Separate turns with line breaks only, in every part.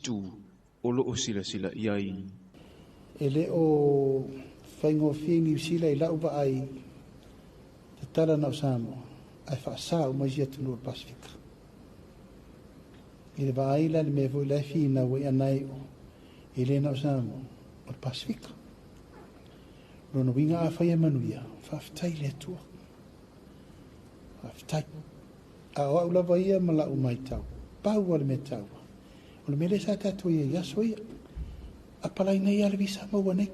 Itu o lo o silasila i ai.
E le o faigofie i Niu Sila i lau vaai tatala na o Samoa ae faasa uma isi atunuu o le Pasefika. I le vaai la i le mea foi la e finau ai ana e e le na o Samoa, o le Pasefika. Lona uiga afai e manuia, faafetai i le Atua. Faafetai. A o au lava ia ma lau matau, pau lava le mea taua, o le mea lea sa tatou i ai i aso ia. Apalai nei lava le visa maua nei.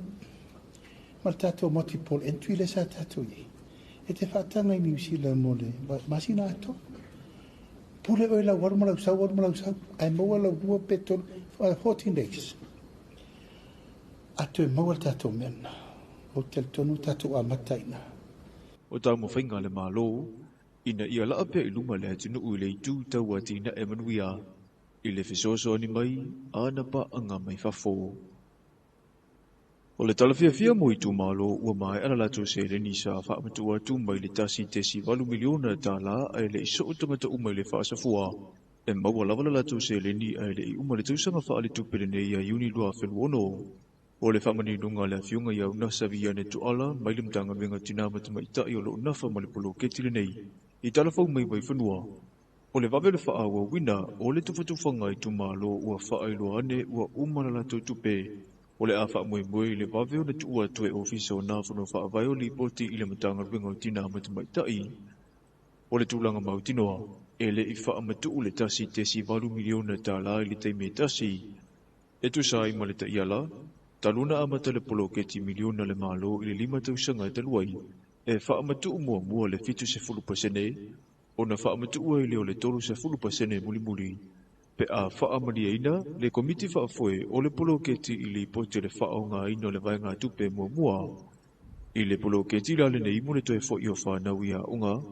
Ma le tatou multiple entry lea sa tatou i ai. E te faataga i Niu Sila mo le masina atoa. Pule oe lau alu ma lau sau, alu ma lau sau, ae maua lau 2 pe 3, 14 days. A toe maua le tatou mea lena. Ou te talitonu tatou amata i ina.
O taumafaiga a le Malo ina ia laa pea i luma le atunuu i le itu tau atinae manuia i le fesoasoani mai a ana paaga mai fafo. O le tala fiafia mo itumalo ua maea la latou seleni sa faamatuu atu mai le $1.8 miliona ae le i soo tagata uma i le faasafua. E maua lava la latou seleni ae le i uma le tausaga faaletupe lenei ia Iuni 2026. O le faamaninoga a le Afioga ia Unasa Viane Tuala mai le Matagaluega o Tina ma Tamaitai o lo o nafa ma le poloketi lenei i tala fou mai Vaifanua. O le vave o le faaauauina o le tufatufaga itumalo ua faailoa ane ua uma la latou tupe. O le a faamoemoe i le vave ona tuua atu e Ofisa o nā Fono Faavae o lipoti i le Matagaluega o Tina ma Tamaitai. O le tulaga mautinoa, e le i faamatuu le $1.8 miliona i le taimi e tasi. E tusa ai ma le taiala, talu ona amata le poloketi miliona a le Malo i le 5 tausaga e talu ai, e faamatuu muamua le 70% ona faamatuu ai lea o le 30% mulimuli pe a faamalieina le Komiti Faafoe o le poloketi i lipoti o le faaaogaina o le vaegatupe muamua. I le poloketi la lenei mo le toe foi o fanau i aoga,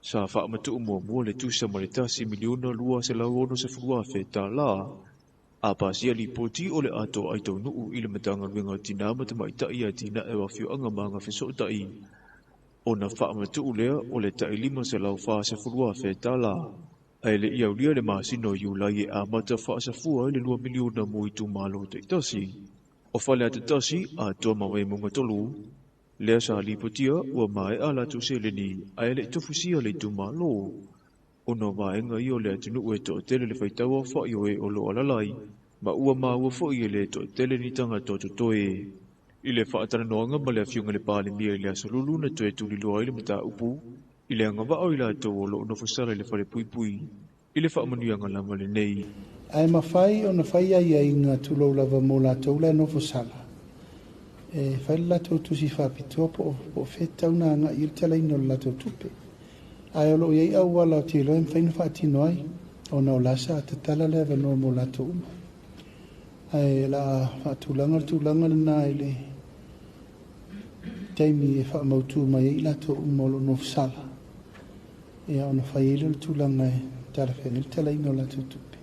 sa faamatuu muamua le tusa ma le $1,260,000. A pasia lipoti o le atoa ai taunuu i le Matagaluega o Tina ma Tamaitai Atinae o Afioaga ma Agafesootai, ona faamatuu lea o le tai $540,000. Ae le i aulia le masina o Iulai e amata faasafua ai le 2 miliona mo itumalo taitasi. O Faleata 1 atoa ma Vaimauga 3, lea sa lipotia ua maea latou seleni ae le i tofusia le itumalo. Ona o vaega ia o le atunuu e toatele le faitau aofai o e o lo o alaala ai, ma ua maua foi e le toatele ni tagata o totoe. I le faatalanoaga ma le Afioga i le Palemia i le aso Lulu na toe tuliloa ai le mataupu i le agavaa o i latou o lo o nofosala i le falepuipui i le faamanuiaga lava lenei.
Ae mafai ona fai aiaiga tulou lava mo latou la e nofosala. E fai le latou tusi faapitoa po o fea e tatau ona agai i ai le talaina o le latou tupe. Ae o lo o i ai auala o te iloa e mafai ona faatino ai, ona o la sa tatala le avanoa mo latou uma. Ae o le a faatulaga le tulaga lena i le taimi e faamautu mai ai latou uma o lo o nofosala, ia ona fai ai lea o le tulaga e talafeagai le talaina o latou tupe.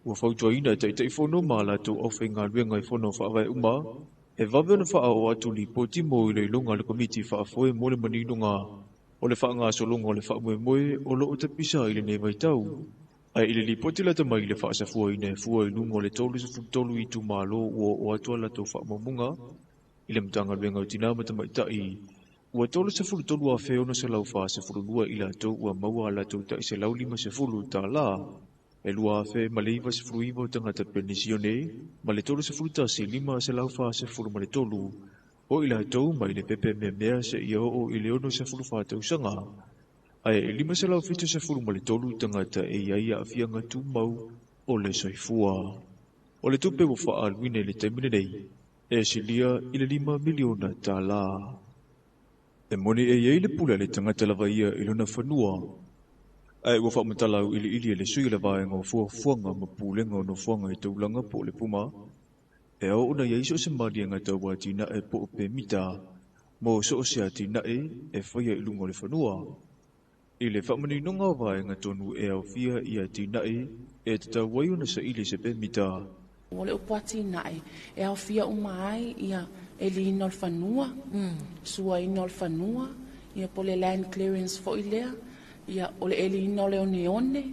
Ua fautuaina e Taitaifono ma a latou aufaigaluega i fono faavae uma, e vave ona faaoo atu lipoti mo iloiloga a le Komiti Faafoe mo le maninoga o le faagasologa o le faamoemoe o lo o tapisa i lenei vaitau. Ae i le lipoti lata mai i le faasafuaina e fua i luga o le 33 itumalo ua oo atu a latou faamaumauga i le Matagaluega o Tina ma Tamaitai, ua 33,642 i latou ua maua a latou tai $150, e 2,099 o tagata penisione ma le 31,543 o i latou mai le pepe meamea seia oo i le 64 tausaga, ae 573 tagata e i ai aafiaga tumau o le soifua. O le tupe ua faaaluina i le taimi lenei, e silia i le $5 miliona. E moni e i ai le pule a le tagata lava ia i lona fanua, ae ua faamatala auiliili e le sui o le vaega o fuafuaga ma pulega o nofoaga i taulaga po o le PUMA, e ao ona i ai so o se maliega tau atinae po o pemita mo so o se atinae e faia i luga o le fanua. I le faamaninoga o vaega tonu e aofia i atinae e tatau ai ona saili se pemita.
O le upu atinae e aofia uma ai ia eliina o le fanua, suaina o le fanua, ia po le land clearance foi lea, Ia, o le ʻeliina o le oneone,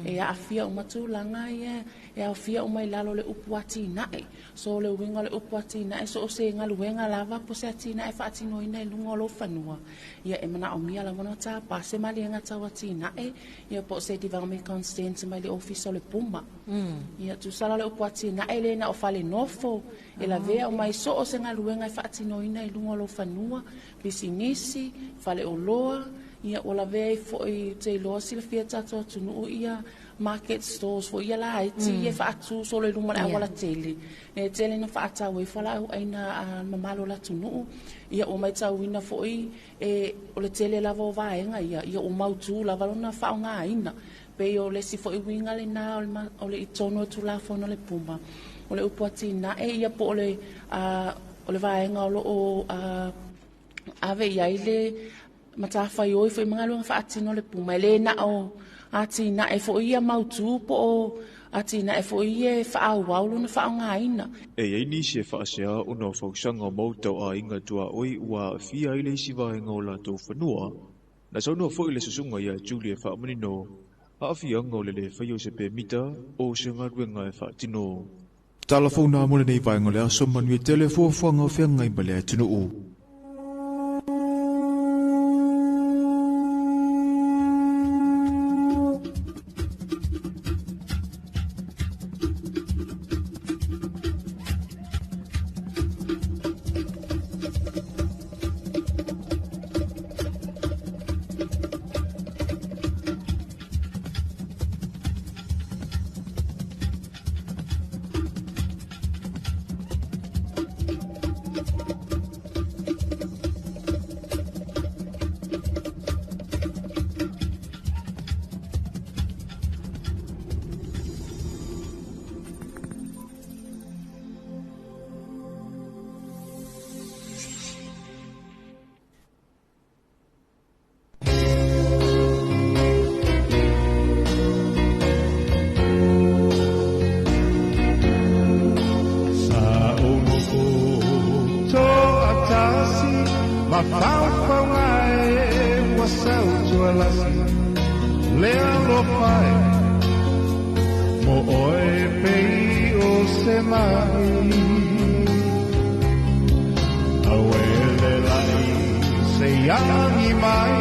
e aafia uma tulaga ia, e aofia uma i lalo o le upu atinae. So o le uiga o le upu atinae, so o se galuega lava po o se atinae e faatinoina i luga o lou fanua, ia e manaomia lava ona tapa se maliega tau atinae, ia po o se development consent mai le ofisa o le PUMA. Ia, tusa la o le upu atinae, e le na o fale nofo, e lavea uma ai so o se galuega e faatinoina i luga o lou fanua, pisinisi, faleoloa, ia ua lavea ai foi, ou te iloa silafia e tatou atunuu ia market stores foi ia laiti ia e faatu solo i luma o le auala tele, e tele na faatau ai fualaauaina a le mamalu o le atunuu. Ia ua matauina foi e o le tele lava o vaega ia, ia ua mautu lava lona faaaogaina. Pei o le isi foi uiga lena o le i totonu o le Tulafono a le PUMA, o le upu atinae, ia po o le o le vaega o lo o ave i ai le matafaioi foi ma galuega faatino a le PUMA, e le na o atinae foi ia mautu po o atinae foi ia e faaauau lona faaaogaina.
E i ai nisi e faasea ona o fausaga o maota o aiga tuaoi ua aafia ai le isi vaega o latou fanua. Na saunoa foi le susuga ia Julie e faamanino aafiaga o le le faia o se pemita o se galuega e faatino. Tala fou nā mo lenei vaega o le aso, manuia tele fuafuaga o feagai ma le atunuu.
Sa ou nofo toatasi mafaufauga e ua sautualasi le alofa e mo oe pei o se mai. Auele lai se iagi mai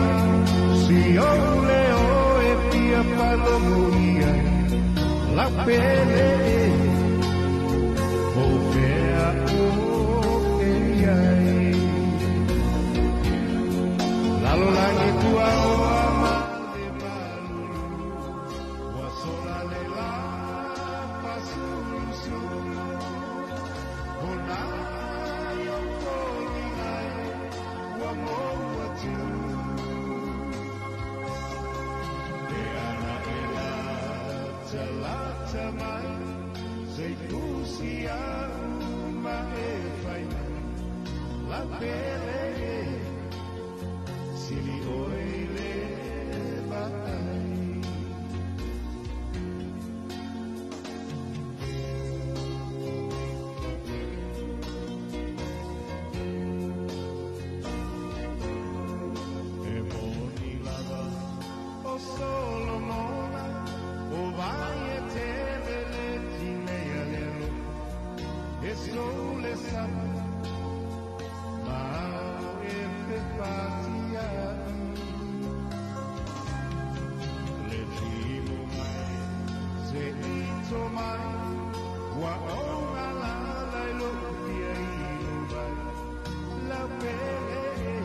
si ou leo e fia faalogo i ai lau pele e po o fea o e iai. Lalolagi puaoa ma le malulu ua sola le la fasulusulu ona i ou foliga e ua mou atu. E ana e latalata mai se i tusi au ma e fai mai lau pele e sili oe i le vaai. E moni lava o Solomona o vai e tele le tinei le alofa e sou le sama ma ao e fefatiai. Le timo mai se ito mai ua ou galala i lou fia inu mai lau pele e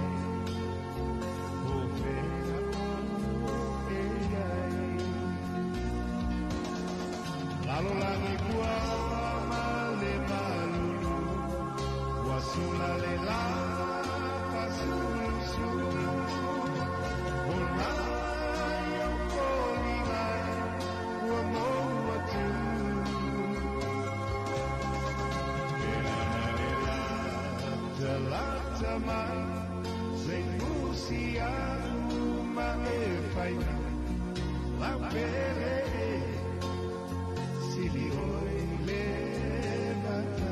po o fea o e iai. Lalolagi puaoa ma le malulu ua sola le la fasulusulu ona i ou foliga e ua mou atu. E ana e latalata mai se i tusi au ma e fai mai lau pele e sili oe i le vaai.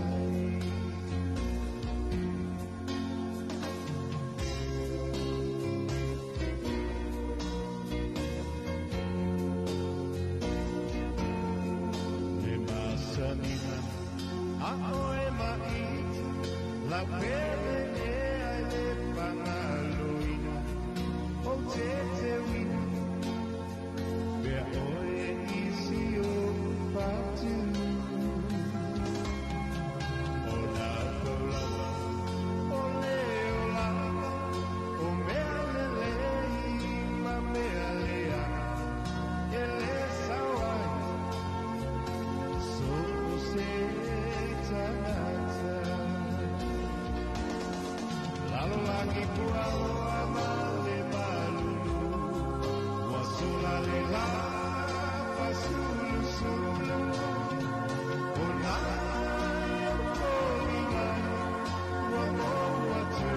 Lau pele e ai le pagaloina o te teuina pea oe i si ou patu. O nā taulava o le olanga o mea lelei ma mea leaga e le sao ai so o se tagata. Lalolagi puaoa ma le malulu ua sola le lā fasulusulu o nai o foliga ua ou atu.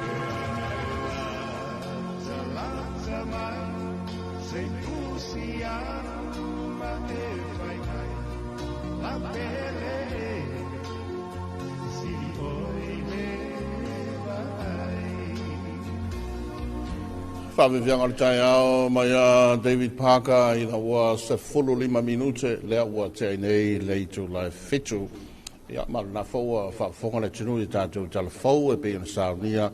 E ana e latalata mai se i pusi au ma e fai mai lau pele e sili oi le vaai.
Faaveveaga o le taeao mai a David Parker ina ua 15 minute lea ua tea nei le itula e 7. Ia ma lena foi ua faafofoga le atunuu i tatou talafou e pei ona saunia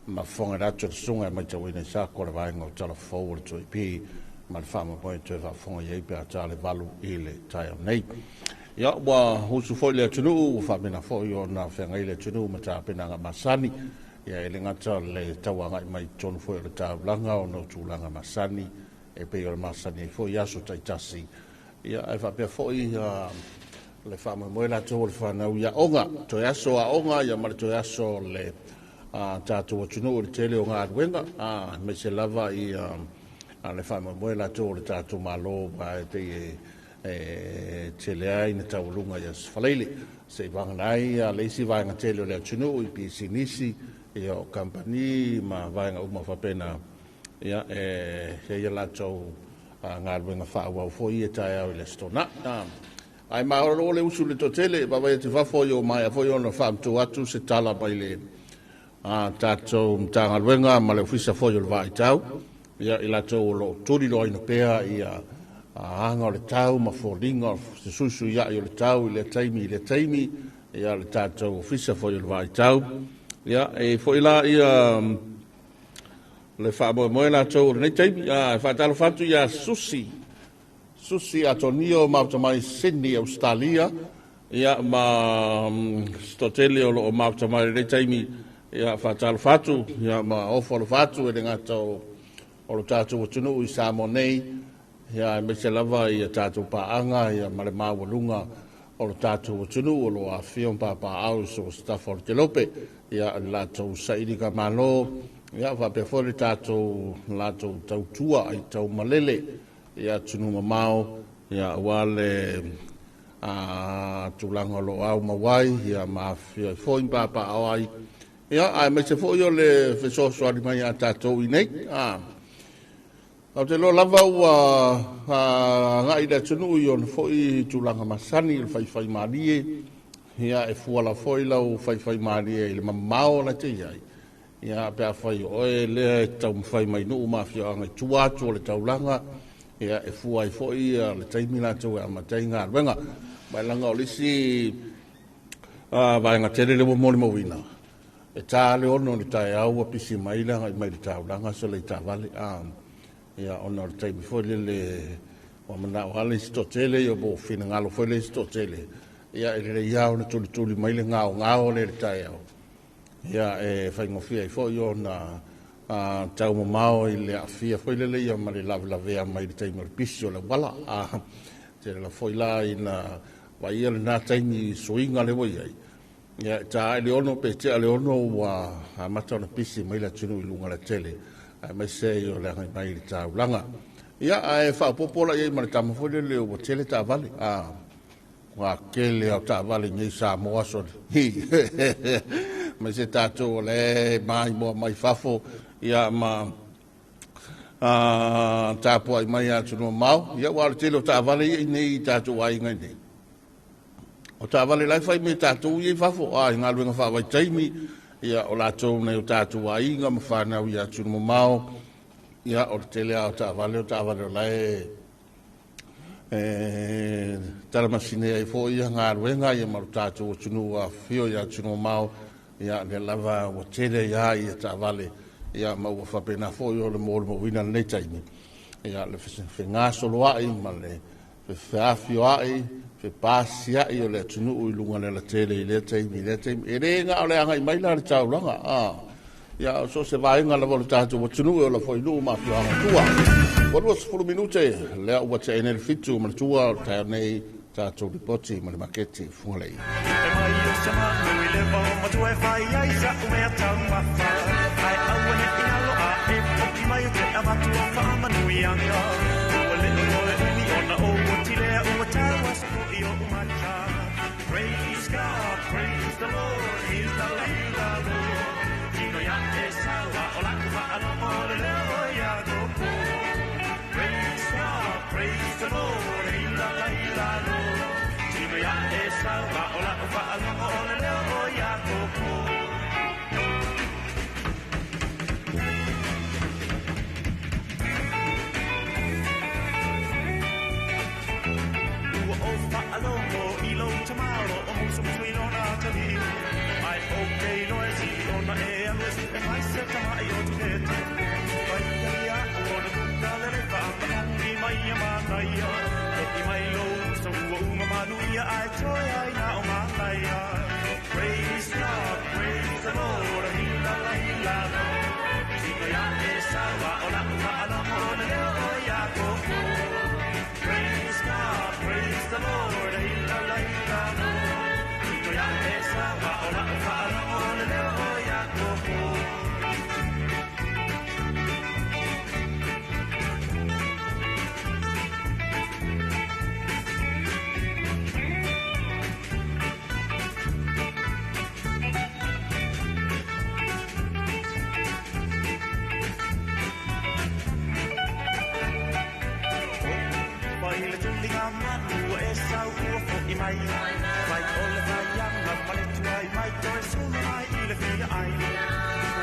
ma fofoga i le atu o le susuga e matauina i sako le vaega o talafou o le 2AP ma le faamoemoe toe faafofoga i ai pe a ta le 8 i le taeao nei. Ia ua usu foi le atunuu ua faapena foi ona feagai le atunuu ma tapenaga masani. Ia e le gata le tauagai mai totonu foi o le taulaga ona o tulaga masani e pei o le masani ai foi i aso taitasi. Ia ae faapea foi le faamoemoe latou o le fanau i aoga, toe aso aoga ia ma le toe aso le tatou atunuu i le tele o galuega, aemaise lava le faamoemoe latou o le tatou Malo aua e pei e tele ai ina taualuga i aso Faraile se i vagana ai le isi vaega tele o le atunuu i pisinisi ia o kamupani ma vaega uma faapena. Ia e i ai a latou galuega faaauau foi ia taeao i le Aso Toonai. Ae malolo le usu i le toatele, vaavaai atu i fafo ua maea foi ona faamatuu atu se tala mai le tatou Matagaluega ma le Ofisa foi o le Vaaitau, ia i latou o lo o tuliloaina pea ia aga o le tau ma foliga o le fesuisuiai o le tau i lea taimi i lea taimi, ia le tatou Ofisa foi o le Vaaitau. Ia e foi la ia le faamoemoe latou o lenei taimi. E faatalofa atu ia Susi Atonio mafuta mai Sydney, Australia, ia ma se toatele o lo o mafuta mai lenei taimi. Ia faatalofa atu ia ma ofo alofa atu e le gata o lo tatou atunuu i Samoa nei, ia aemaise lava ia tatou paaga ia ma le maualuga o lo tatou atunuu o lo o afifio ma papaaao i so o se tafa o le kelope, ia le latou sailiga malo, ia faapea foi le tatou latou tautua ai taumalele ia atunuu mamao, ia aua le tulaga o lo o au mau ai ia ma afifio ai foi ma papaaao ai, ia aemaise foi o le fesoasoani mai ia tatou i nei. Ou te iloa lava ua agai le atunuu i ona foi tulaga masani i le faifaimalie, ia e fua lava foi lau faifaimalie i le mamao la e te i ai. Ia pe afai o oe lea e taumafai mai nuu ma afioaga i tua atu o le taulaga, ia e fua ai foi le taimi latou e amata ai galuega. Ma e leaga o le isi vaega tele lea ua molimauina, e ta le 6 i le taeao ua pisi mai le agai mai le taulaga so le taavale. Ia ona o le taimi foi lele ua manao lava le isi toatele, ia po o finagalo foi le isi toatele, ia e lelei lava ona tulituli mai le gaogao lea i le taeao, ia e faigofie ai foi ona taumamao i le aafia foi lele ia ma le lavelavea mai le taimi o le pisi o le auala. Tele lava foi la ina vaaia lena taimi i suiga lea ua i ai, ia e ta ae le 6 pe tea le 6 ua amata ona pisi mai le atunuu i luga o le tele, aemaise o le agai mai i le taulaga. Ia ae faaopoopo la i ai ma le tama foi lele ua tele taavale. Ua tele au taavale nei Samoa so aemaise tatou o le maimoa mai fafo ia ma tapuai mai atunuu mamao. Ia ua o le tele o taavale ia i nei i tatou aiga nei. O taavale la e fai mai tatou ia i fafo, i galuega faavaitaimi, ia o latou nei o tatou aiga ma fanau i atunuu mamao. Ia o le tele lava o taavale o taavale o la e talamasine ai fo'i ia galuega ia ma lo tatou atunuu afifio i atunuu mamao. Ia lea lava ua tele ai a ia taavale, ia ma ua faapena fo'i o le molimauina lenei taimi ia le fegasoloa'i ma le feafioa'i fepasia'i o le atunuu i luga le alatele i lea taimi lea taimi. E lē na o le agai mai la le taulaga a ia so se vaega lava o le tatou atunuu e ola foi i nuu ma afioaga tua. Ua 20 minute lea ua te'e nei le 7 ma le tua o le taeao nei tatou lipoti ma le maketi Fugalei. E mai o se manu i le vao matua e fai ai sa umea taumafa. Ai aua ne i alo a e poki mai o te avatu o whaamanuianga. Ua le o loe umi ona o ua tilea ua taua sa ko i o umata. Praise God, praise the Lord, hila la hila lo. Tino ia e saua o laku whaalogo le leo ia koko. Praise God, praise the Lord, hila la hila lo. Tino ia e saua o laku whaalogo le leo ia koko. Ua o whaalogo i lo tamalo o musa musa i lona tali. Ai o kei loe si ona e alu e e mai se tamai o te te. Vai kari a o na kuka lele whaamalangi mai a manaia. E i mai lo sa ua uma manu ia ai toi ai na o manaia. Praise God, praise the Lord, hila la hila lo. Tino ia e saua o la whaalogo le leo o ia koko. Praise God, praise the Lord, hila la hila lo. Tino ia e saua o la whaalogo le leo o ia koko. Mai le tulinga manu e sau ua fo'i mai. Mai o le vaianga ma le tuai mai toe sula mai i le fia ai.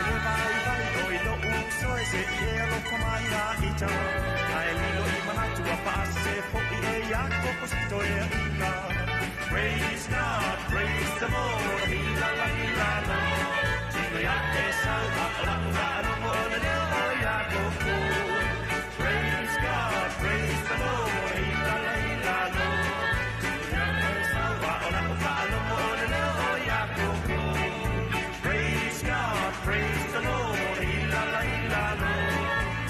Ua vai vai o i lo'u soe se i e alofa mai na ita. Ae lilo i manatu a paase fo'i e ia koko si toe a ina. Praise God, praise the Lord, hila la hila lo. Tino ia e sau a o la'u faalogo o le leo o ia koko. Praise God, praise the Lord, hila la hila lo. Tino ia e sau a o la'u faalogo o le leo o ia koko. Praise God, praise the Lord, hila la hila lo.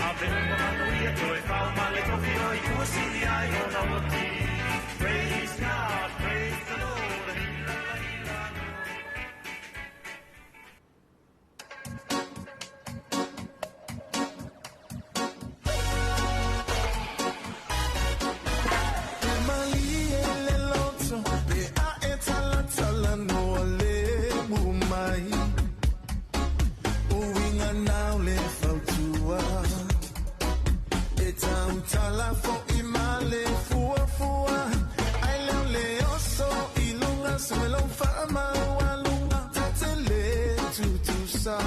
Ave uma manu ia toe fao ma le tofi o i ua sili ai ona oti. Praise God, praise the Lord, hila la hila lo.
Tala fo i male fua fua ai leo le oso i lunga se me lo fa ma wa lunga tatele tutusa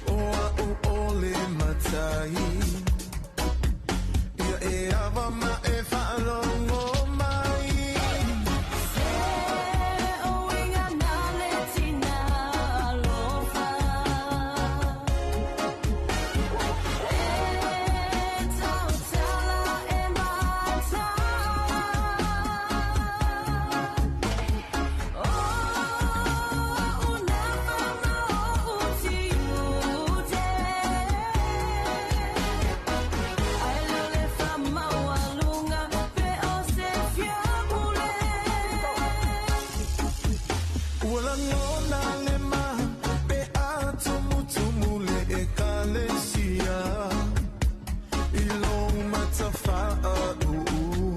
o a o ole matai ia e ava ma e whaalongo mai.
Se o inga na le tina alofa. E tautala e matala. O una fama o uti ute. Ai leo le fama o alunga pe o se fiapule.
Ua langona le ma pe a tumutumu le ekalesia. I lo matawhaa uu.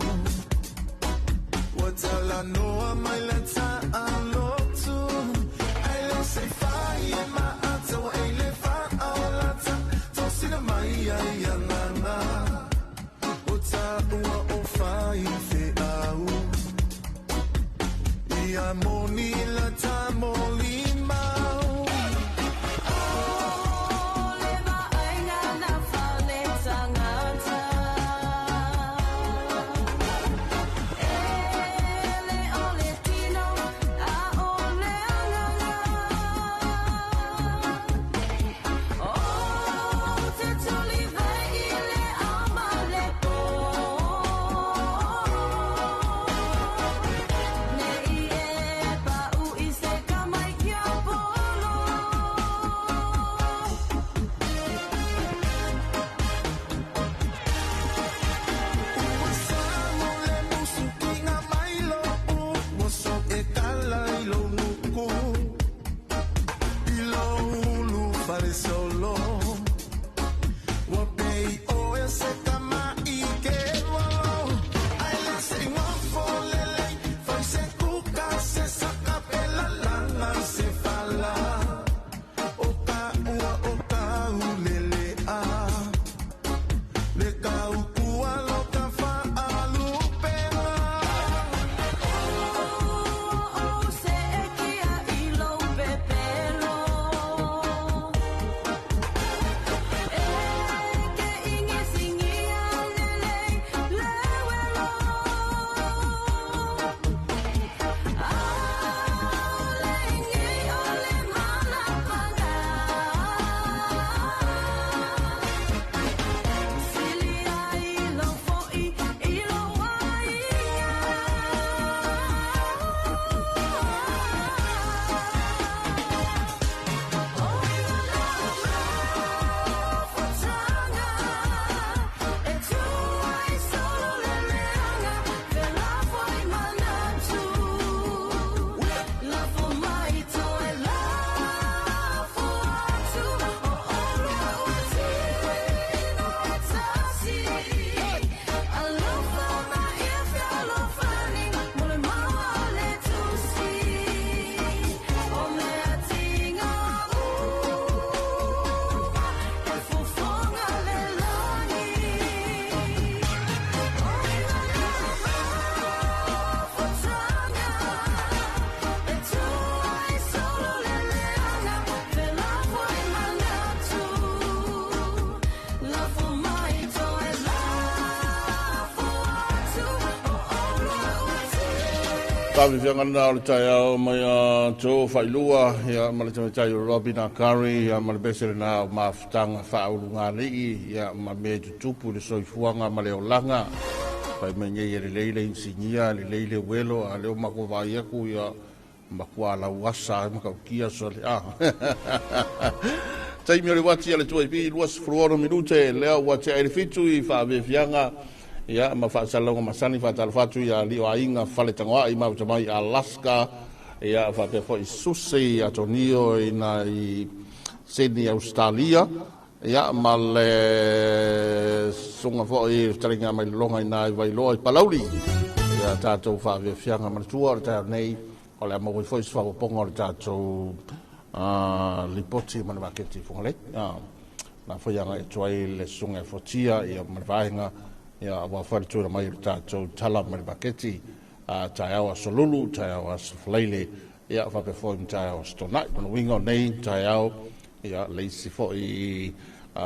Ua talanoa mai le taalotu. Ai leo se fai e maata ua e le faaolata. Tosina mai ai anganga. O tāua o fai feau. Ia moni la tamoli mau.
O le vaaiga na fale tangata. E
Faafiafiaga lena o le taeao mai a Joe Failua ia ma le tamaitai o Robin Akari ia ma le pese lena o mafutaga faaulugalii ia ma mea i tutupu i le soifuaga ma le olaga. Fai mai nei e lelei le inisinia, lelei le uelo, a leo matou vaai atu ia matua lauasa ai matautia sole a. Taimi o le uati a le 2AP 26 minute lea ua tea ai le 7 i faafiafiaga ia ma faasalalauga masani. Faatalofa atu ia alii o aiga Faletagoai mafuta mai Alaska ia faapea foi Susi Atonio ina i Sydney, Australia ia ma le susuga foi le fetalaiga mai lologa ina i Vailoa i Palauli ia tatou faafiafiaga manatua o le taeao nei o le a maua ai foi se faaopoopoga o le tatou lipoti ma le maketi i Fugalei. Na foi agai atu ai le susuga e Fotia ia ma le vaega ia aua foi le tuuina mai o le tatou tala ma le maketi taeao aso Lulu, taeao aso Faraile ia faapea foi ma taeao aso Toonai. O le uiga o nei taeao ia le isi foi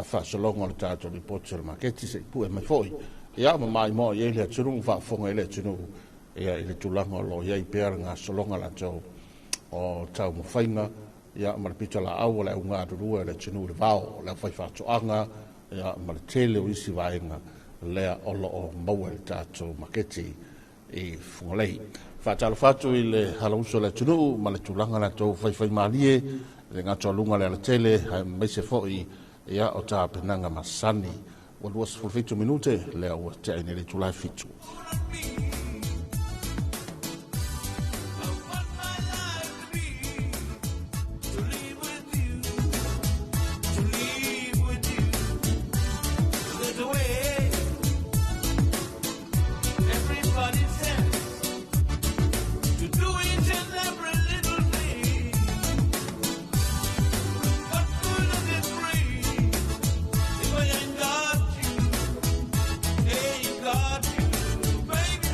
faasologa o le tatou lipoti o le maketi se i pue mai foi ia ma maimoa i ai le atunuu ma faafofoga i le atunuu ia i le tulaga o lo o i ai pea le gasologa latou o taumafaiga ia ma le pitolaau o le augalulue o le atunuu i le vao, o le aufaifaatoaga ia ma le tele o isi vaega lea o lo o maua i le tatou maketi i Fugalei. Faatalofa atu i le alauso o le atunuu ma le tulaga latou faifaimalie le gatoaluga le alatele aemaise foi ia o tapenaga masani. Ua 27 minute lea ua tea ai nei le itula e 7.
Everybody says to do each and every little thing. What good does it bring if I ain't got you? Ain't got you, baby.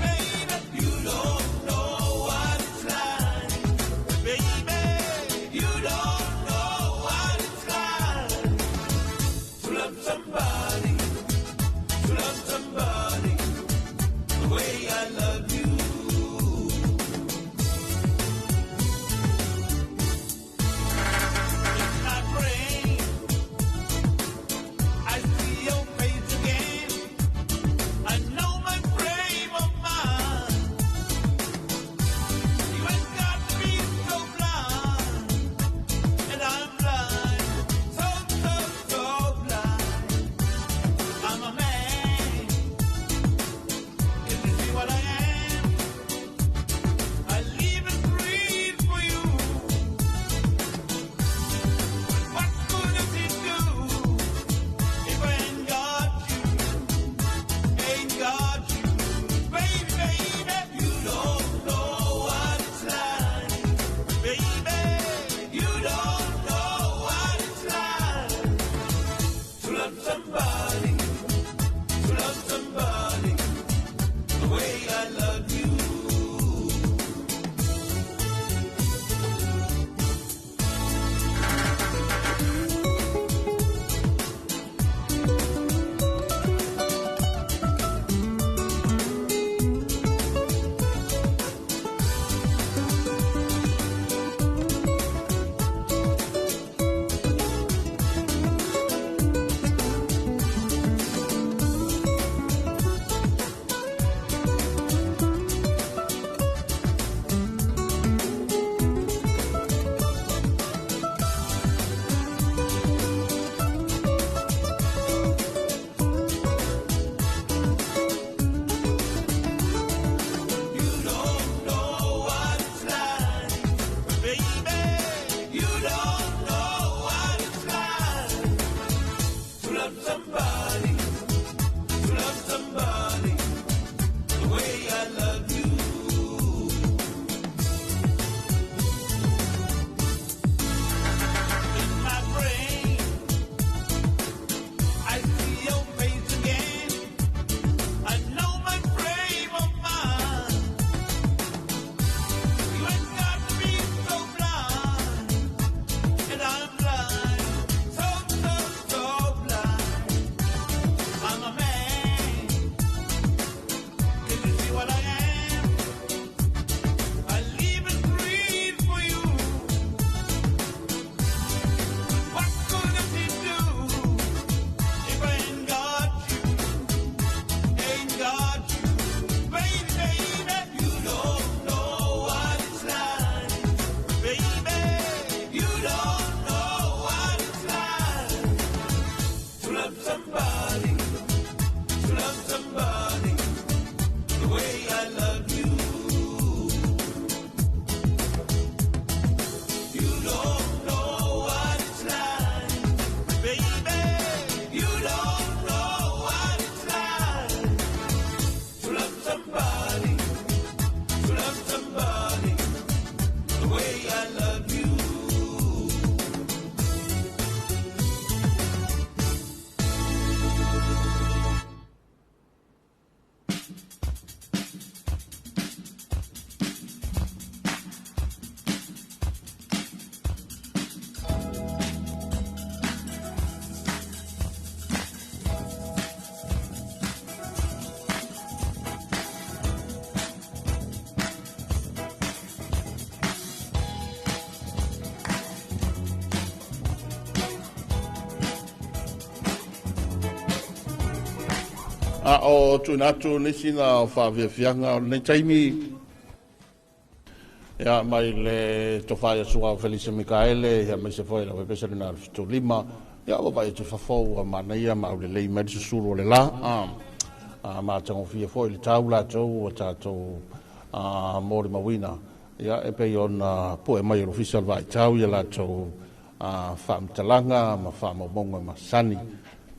A o tuuina atu nisi na o faafiafiaga o lenei taimi, ia, mai le tofa ia Su'a Felise Mikaele, ia aemaise foi lau pesa lena o le 75, ia ua vaai atu i fafo ua manaia ma aulelei mai le susulu o le la, matagofie foi le tau latou ua tatou molimauina, ia e pei ona pue mai e le Ofisa o le Vaitau ia latou faamatalaga ma faamaumauga masani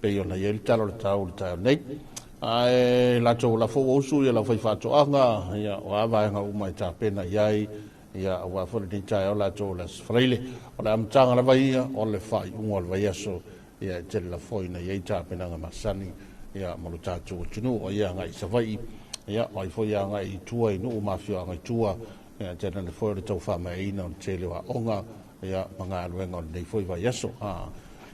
pei ona i ai le tala o le tau i le taeao nei. Ae latou lafo ua usu ia lau faifaatoaga, ia o a vaega uma e tapena i ai, ia aua foi lenei taeao latou o le Aso Faraile. O le amataga lava ia o le faaiuga o le vaiaso, ia e tele lafoina i ai tapenaga masani, ia mo le tatou atunuu, o ia agai i Savaii, ia o ai foi agai i tua i nuu ma afioaga i tua, ia tele foi o le tau faamaeaina o le tele o aoga, ia ma galuega o lenei foi vaiaso.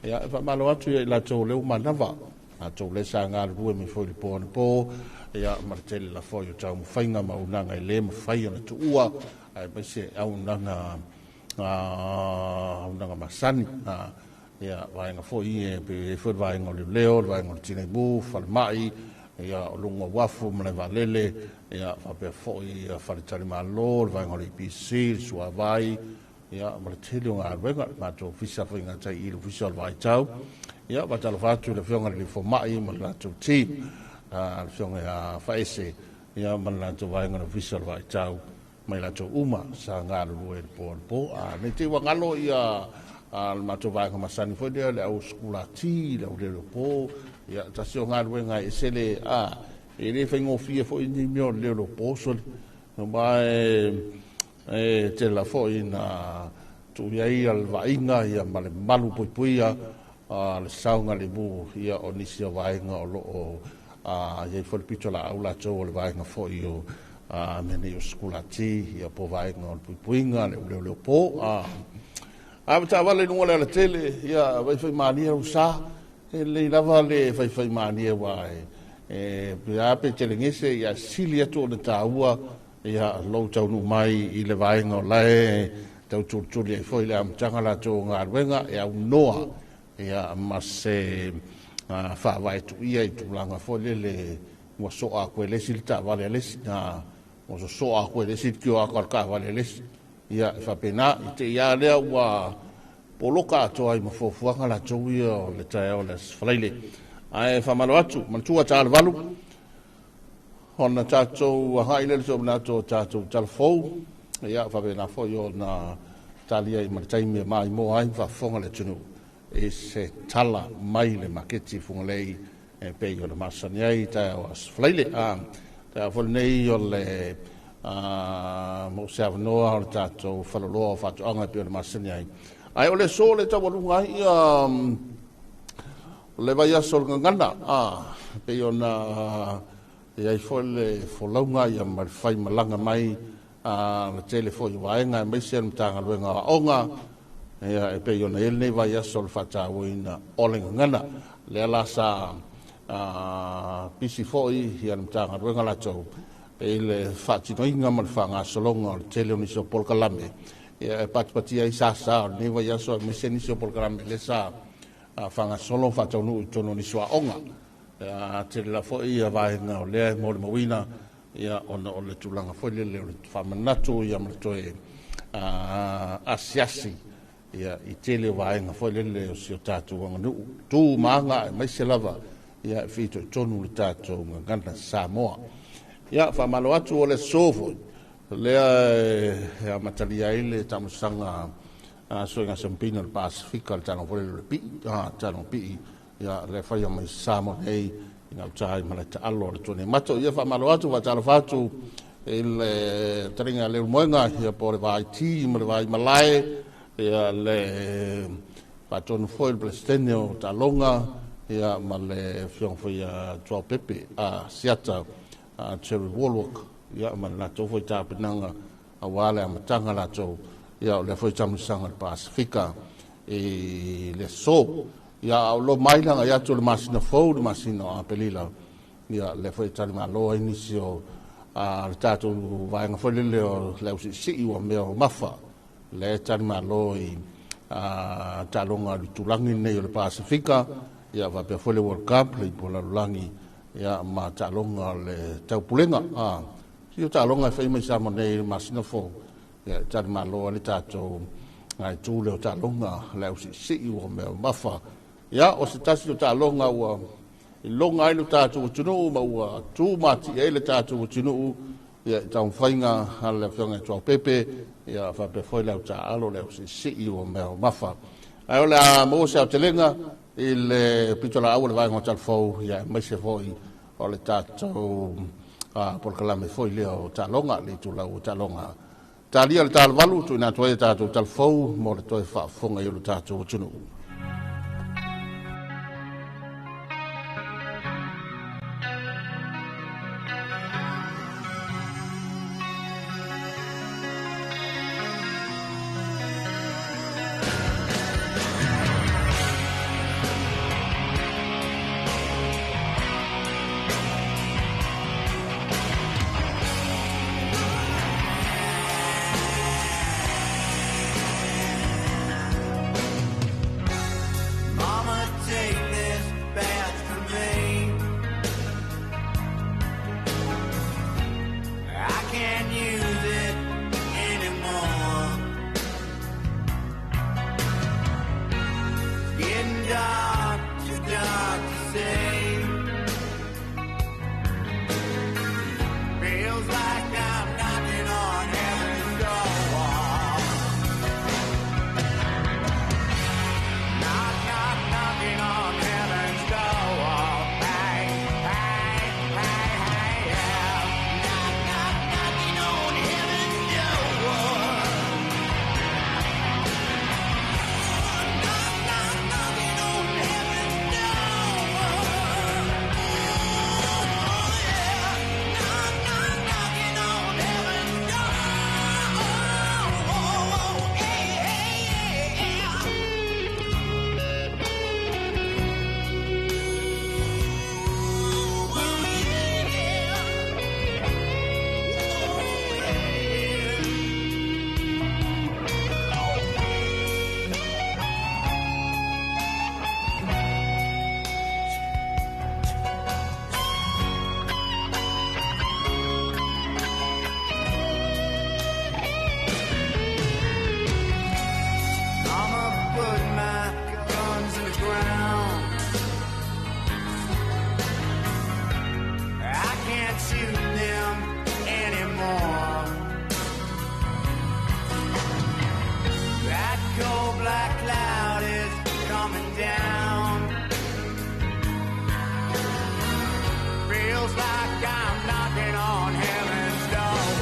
Ia e faamalo atu ia i latou lea ua manava, latou lea sa galulue mai foi le po anapo, ia ma le tele lafoi o taumafaiga ma auaunaga e le mafai ona tuua, aemaise auaunaga masani, ia vaega foi e pei foi le vaega o leoleo, le vaega o le tineimu, falemai, ia o luga o uafu ma le vaalele, ia faapea foi faletalimalo, le vaega o le EPC, le suavai, ia ma le tele o galuega, le matou ofisa faigata i le ofisa o le vaitau. Ia faatalofa atu i le afioga i le Fomai ma le latou team, le afioga ia Faese, ia ma le latou vaega o le ofisa o le vaitau, mai latou uma sa galulue le po anapo. Nei te i ua galo ia le matou vaega masani foi lea, le au sekulati, le au leoleopo, ia tasi o galuega e ese le, e le faigofie foi ni mea o le leoleopo soli. Ma e tele la foi na tuu i ai le vaaiga ia ma le malu puipuia le saogalemu ia o nisi o vaega o loo i ai foi le pito laau latou o le vaega foi o mea nei o sekulati, ia po vaega o le puipuiga, le leoleopo. A taavale i luga o le alatele, ia faifai malie lau sa, e lelei lava le faifai malie ua e pe telegese, ia sili atu ona taua ia lou taunuu mai i le vaega o lae tau tulituli ai foi le amataga latou galuega e aunoa, ia ma se faavae tuia i tulaga foi lele ua soa atu e le isi le taavale a le isi, ua sosoa atu e le isi le tio atu a le taavale a le isi, ia e faapena i te ia lea ua poloka atoa ai ma fuafuaga latou ia o le taeao o le Aso Faraile. Ae faamalo atu, manatua taalevalu, ona tatou agai lea i le somanatu o tatou talafou, ia faapena foi ona talia i ma le taimi e maimoa ai faafofoga le atunuu i se tala mai le maketi Fugalei e pei ona masani ai taeao Aso Faraile. Taeao foi lenei o le mo se avanoa o le tatou faloloa o faatoaga e pei ona masani ai. Ae o le aso le taualuga ai ia le vaiaso o le gagana, pei ona i ai foi le folauga ia ma le faimalaga mai le tele foi o vaega aemaise le Matagaluega o Aoga, ia e pei ona i ai lenei vaiaso o le faatauaina o le gagana. Lea la sa pisi foi ia le Matagaluega latou i le faatinoina ma le faagasologa o le tele o nisi o polokalame, ia e patipatia ai sasa o lenei vaiaso aemaise nisi o polokalame lea sa faagasolo faataunuu i totonu o nisi o aoga. Tele la foi ia vaega o lea e molimauina, ia ona o le tulaga foi lele o le faamanatu ia ma le toe asiasi ia i tele o vaega foi lele o si o tatou aganuu tu ma aga aemaise lava ia e fitoitonu le tatou gagana Samoa. Ia faamalo atu o le aso foi lea e amatalia ai le taamilosaga suiga sampina o le Pasifika, le taaloga foi lele o le pii, taaloga pii, ia le faia mai Samoa nei i gauta ai ma le taalo o le Tuanaimato. Ia faamalo atu, faatalofa atu i le taliga a Leulumoega, ia po o le Vaiti ma le Vaimalae, ia le faatonu foi le Peresetene o Taaloga, ia ma le afioga foi ia Tuao Pepe, Siata, Terry Warlock, ia ma le latou foi tapenaga aua le amataga latou, ia o lea foi taamilosaga o le Pasifika i le aso. Ia o lo mai langa ia atu le masina fou, le masina o Aperila, ia lea foi talimalo ai nisi o le tatou vaega foi lele o le ausiisii ua mea o mafa, lea talimalo i taaloga o le itulagi nei o le Pasifika, ia faapea foi le World Cup, le ipu o lalolagi, ia ma taaloga o le taupulega. Si o taaloga e fai mai Samoa nei i le masina fou, ia e talimalo ai le tatou itu lea o taaloga le ausiisii ua mea mamafa. Ia o se tasi o taaloga ua iloga ai le tatou atunuu ma ua tumatie ai le tatou atunuu, ia i taumafaiga a le Afioga ia Tuaopepe, ia faapea foi le autaalo le ausiisii ua mea mamafa. Ae o le a maua se aotelega i le pitolaau o le vaega o Talafou, ia aemaise foi o le tatou polokalame foi lea o taaloga, le itulau o taaloga. Talia le talavalu, tuuina atu ai e tatou Talafou mo le toe faafofoga i o le tatou atunuu.
Mama, take this badge from me. I can't use it anymore. It's getting dark, too dark to see. Feels like I'm knocking on heaven's door. Knock, knock, knocking on heaven's door. Hey, hey, hey, hey, yeah. Knock, knock, knocking on heaven's door. Knock, knock, knocking on heaven's door. Oh, yeah. Knock, knock, knocking on heaven's door. Oh, hey, hey, yeah. Mama put my guns in the ground. I can't shoot them anymore. That cold black cloud is coming down. Feels like I'm knocking on heaven's door.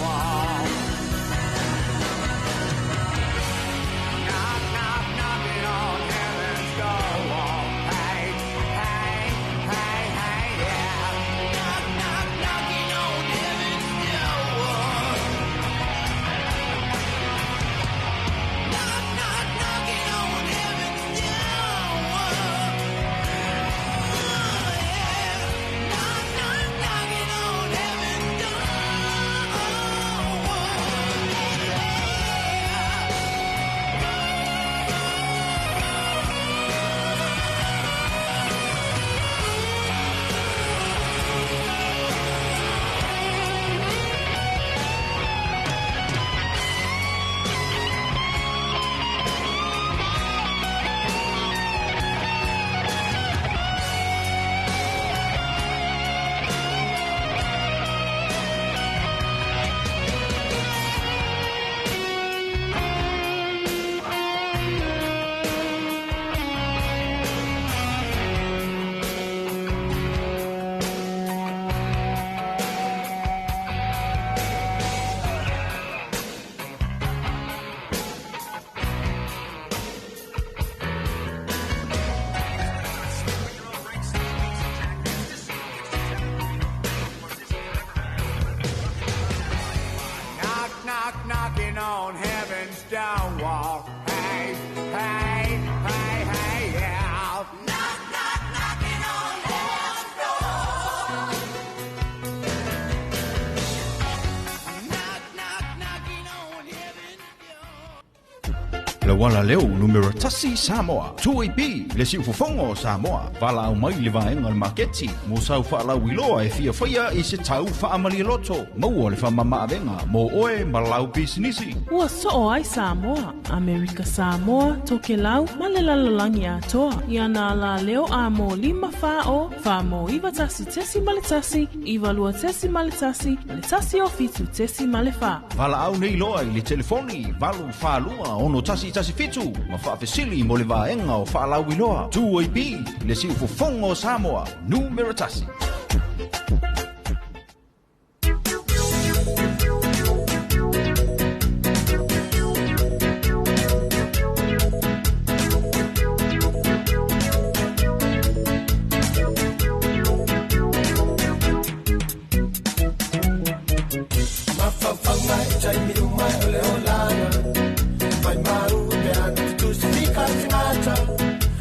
Knock, knock, knocking on heaven's door. Hey, hey, hey, hey, yeah. Knock, knock, knocking on heaven's door. Knock, knock, knocking on heaven's door. Oh, yeah. Knock, knock, knocking on heaven's door. Yeah. Knock, knock, knocking on heaven's door. Hey, hey, hey, hey, yeah. Knock, knock, knocking on heaven's door. Knock, knock, knocking on heaven's door.
La wala leo numero tasi Samoa. 2AB le siufofoga o Samoa. Valaau mai i le vaega o le maketi mo sau faalauiloa e fia faia i se tau faamalialoto. Maua le faamamaavega mo oe ma lau pisinisi.
Ua soo ai Samoa, Amerika Samoa, Tokelau ma le lalolagi atoa. I ana alaleo a mo 5 4 0 4 mo 91.1 92.1 ma le 107.4.
Valaau nei loa i le telefoni 842 6117 ma faafesili mo le vaega o faalauiloa. 2AB le siufofoga o Samoa, numera tasi.
Mafaufauga i taimi uma o le olaga maimau pe ana tutusifika le tagata.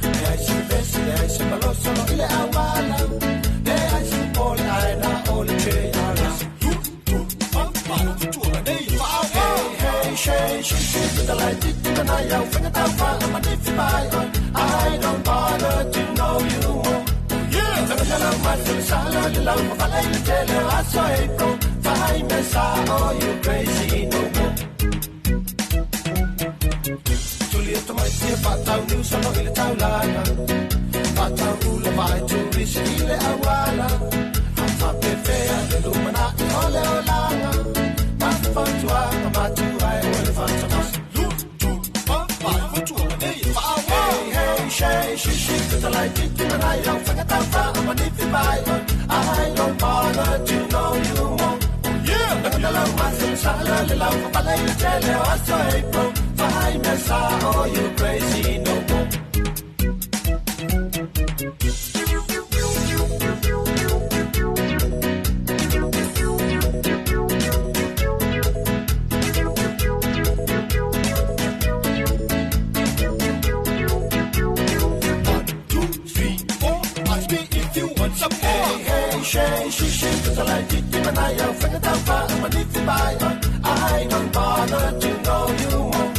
Leai se vevesi, leai se malosolo i le auala, leai se popole ae na o le JRS. Hey, hey, shay, shi, shi, tutalaititi manai au faiga taufaamanify mai oe. I don't bother to know you more. Sala le lau mafala i le tele o aso e bro. Fai me sa oh you crazy no more. Tuli atu mai tia whātau niu solo i le taulaga. Whātau ula vai turisi i le awala. Whapewhea le lumana i ole olaga. Mawhautuanga matua e o le whatamasi. Hey, hey, shay, shi, shi, tutalaititi manai au faiga taufaamanify mai oe. I don't bother to know you more. Lau masele sala le lau fapala i le tele o aso e bro. Fai me sa oh you crazy no more. Hey, hey, shay, shi, shi, tutalaititi manai au faiga taufaamanify mai oe. I don't bother to know you more.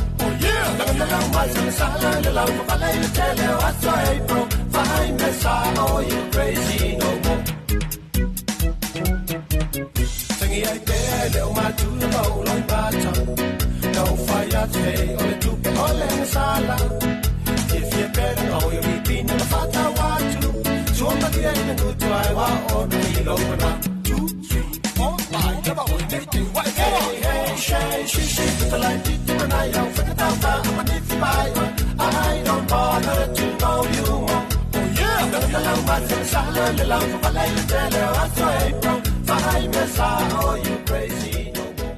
Lau masele sala le lau fapala i le tele o aso e bro. Fai me sa oh you crazy no more. Tangi ai pe le o matula ma o loi mata. No fai atu he o le tupe o le sala. Fie fie pere o yo ripina ma fata watu. Sua matia i le ngutu ai wa o na i lo mana. 2, 3, 4, 5, double, 8, 2, 1, Hey, hey, shay, shi, shi, tutalaititi manai au faiga taufaamanify mai oe. I don't bother to know you more. Lau masele sala le lau fapala i le tele o aso e bro. Fai me sa oh you crazy no more.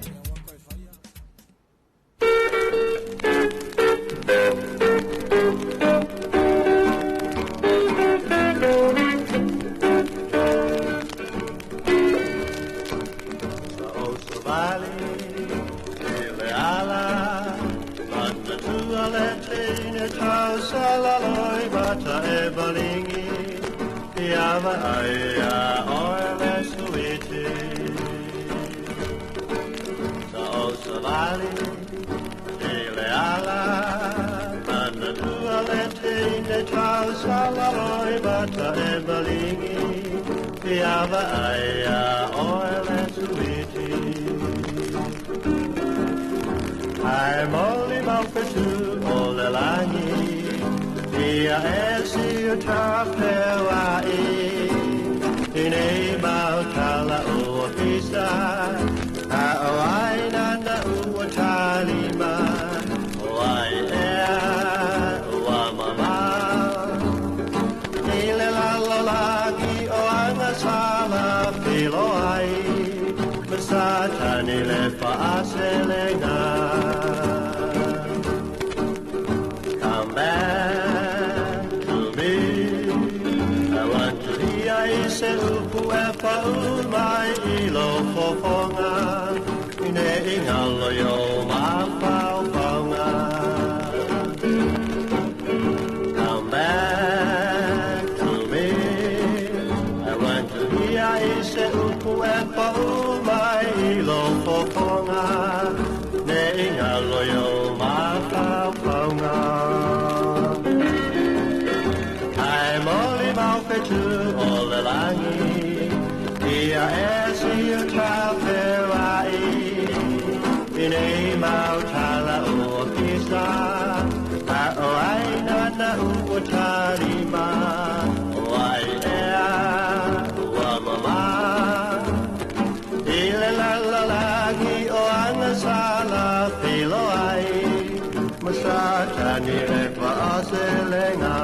O savali i le ala manatua le teine tausalaloi mata e balingi Iava aia oe le suiti. Sa o savali i le ala manatua le teine tausalaloi mata e balingi Iava aia oe le suiti. Ai moli maufetu o le langi Ia e si o tafewai I nei mau tala o pisa A o ai nana ua talima O ai ea ua mama I le lalo lagi o anga sala pilo ai Masatani le faaselega. Come back to me. I want to hear i se upu e pau mai i lo fofonga I ne ingalo yo mafaufauga. Come back to me. I want to hear i se upu e pau mai i lo fofonga Ne ingalo yo mafaufauga. I nei mau tala o pisa A o ai nana ua tarima O ai ea ua mama I le la la lagi o anga sala filo ai Masatani le faaselega.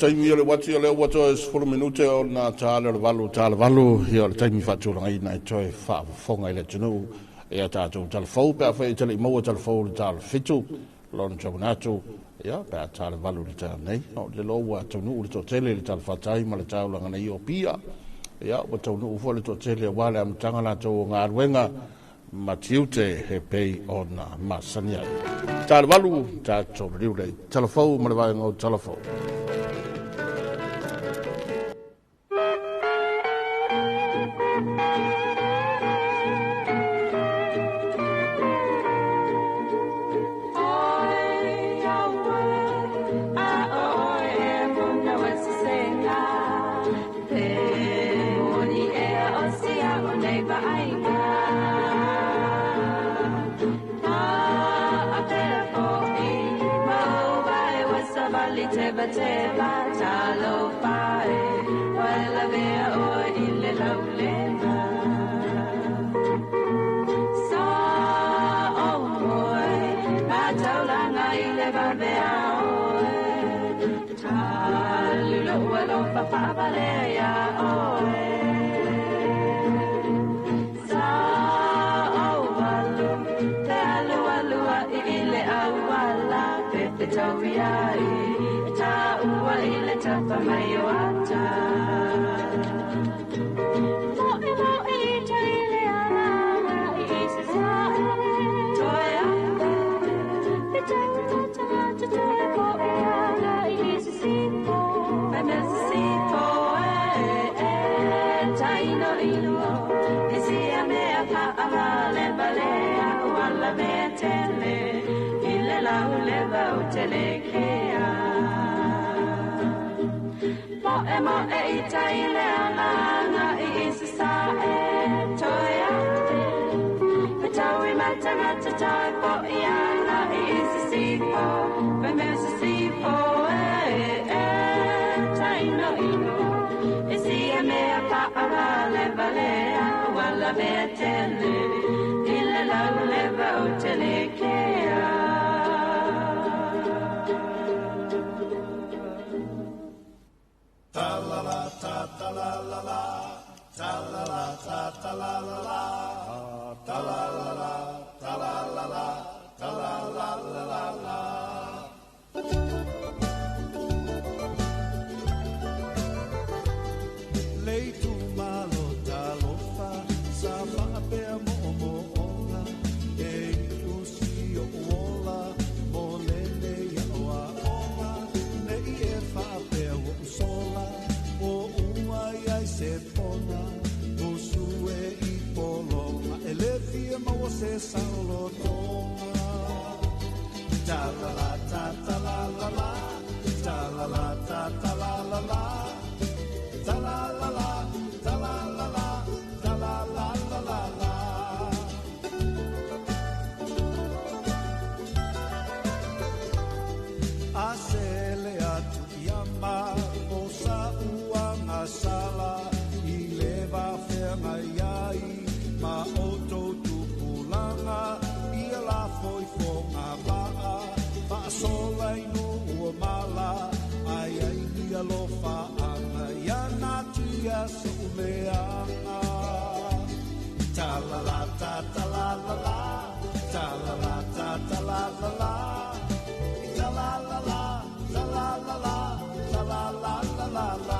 Taimi o le wati o le ua toe 10 minute o na tāle o le valu tāle valu ia o le taimi faatulagaina e toe faafofoga i le atunuu ia tatou talafou pe afai e tale i maua talafou le tale 7 lona taumanatu ia pe a tāle valu le taeao nei o le lo ua taunuu le toatele le talafatai ma le taulaga nei o Apia ia ua taunuu foi le toatele auā le amataga latou o galuega ma tiute he pei ona masani ai. Tāle valu tatou liliu le talafou ma le vaega o talafou.
Mississippi. taino ino Isi a mea pa'a le balea ua la mea tele I le lau le vau tele kea Mo e mo e i tai le alanga i isa sa e toe ate Patawi matangata tai po i anga i isa sipo Pe mea sa sipo e e taino ino Isi a mea pa'a le balea ua la mea tele I le lau le vau tele kea
Ta la la ta ta la la la, ta la la ta ta la la la, ta la la la, ta la la la, ta la la la la la. Leitu malo talofa, sa faapea mo'omo'oga, e usi o uola, mo lele ia oa'oga, ne'i e faapea ua usola, o ua iai se pona, usu e i pologa, e le fia maua se saolotoga. Ta la la ta ta la la la, ta la la ta ta la la la, ta la la la, ta la la la, ta la la la la la. A sele atu ia ma o sa uanga sala i le vafeagai ai ma outou tupulaga ia la foifoga va'a faasola i nuu o mala ai ai ni alofaaga ia natia so'uleaga. Ta la la ta ta la la la, ta la la ta ta la la la, ta la la la, ta la la la, ta la la la la la.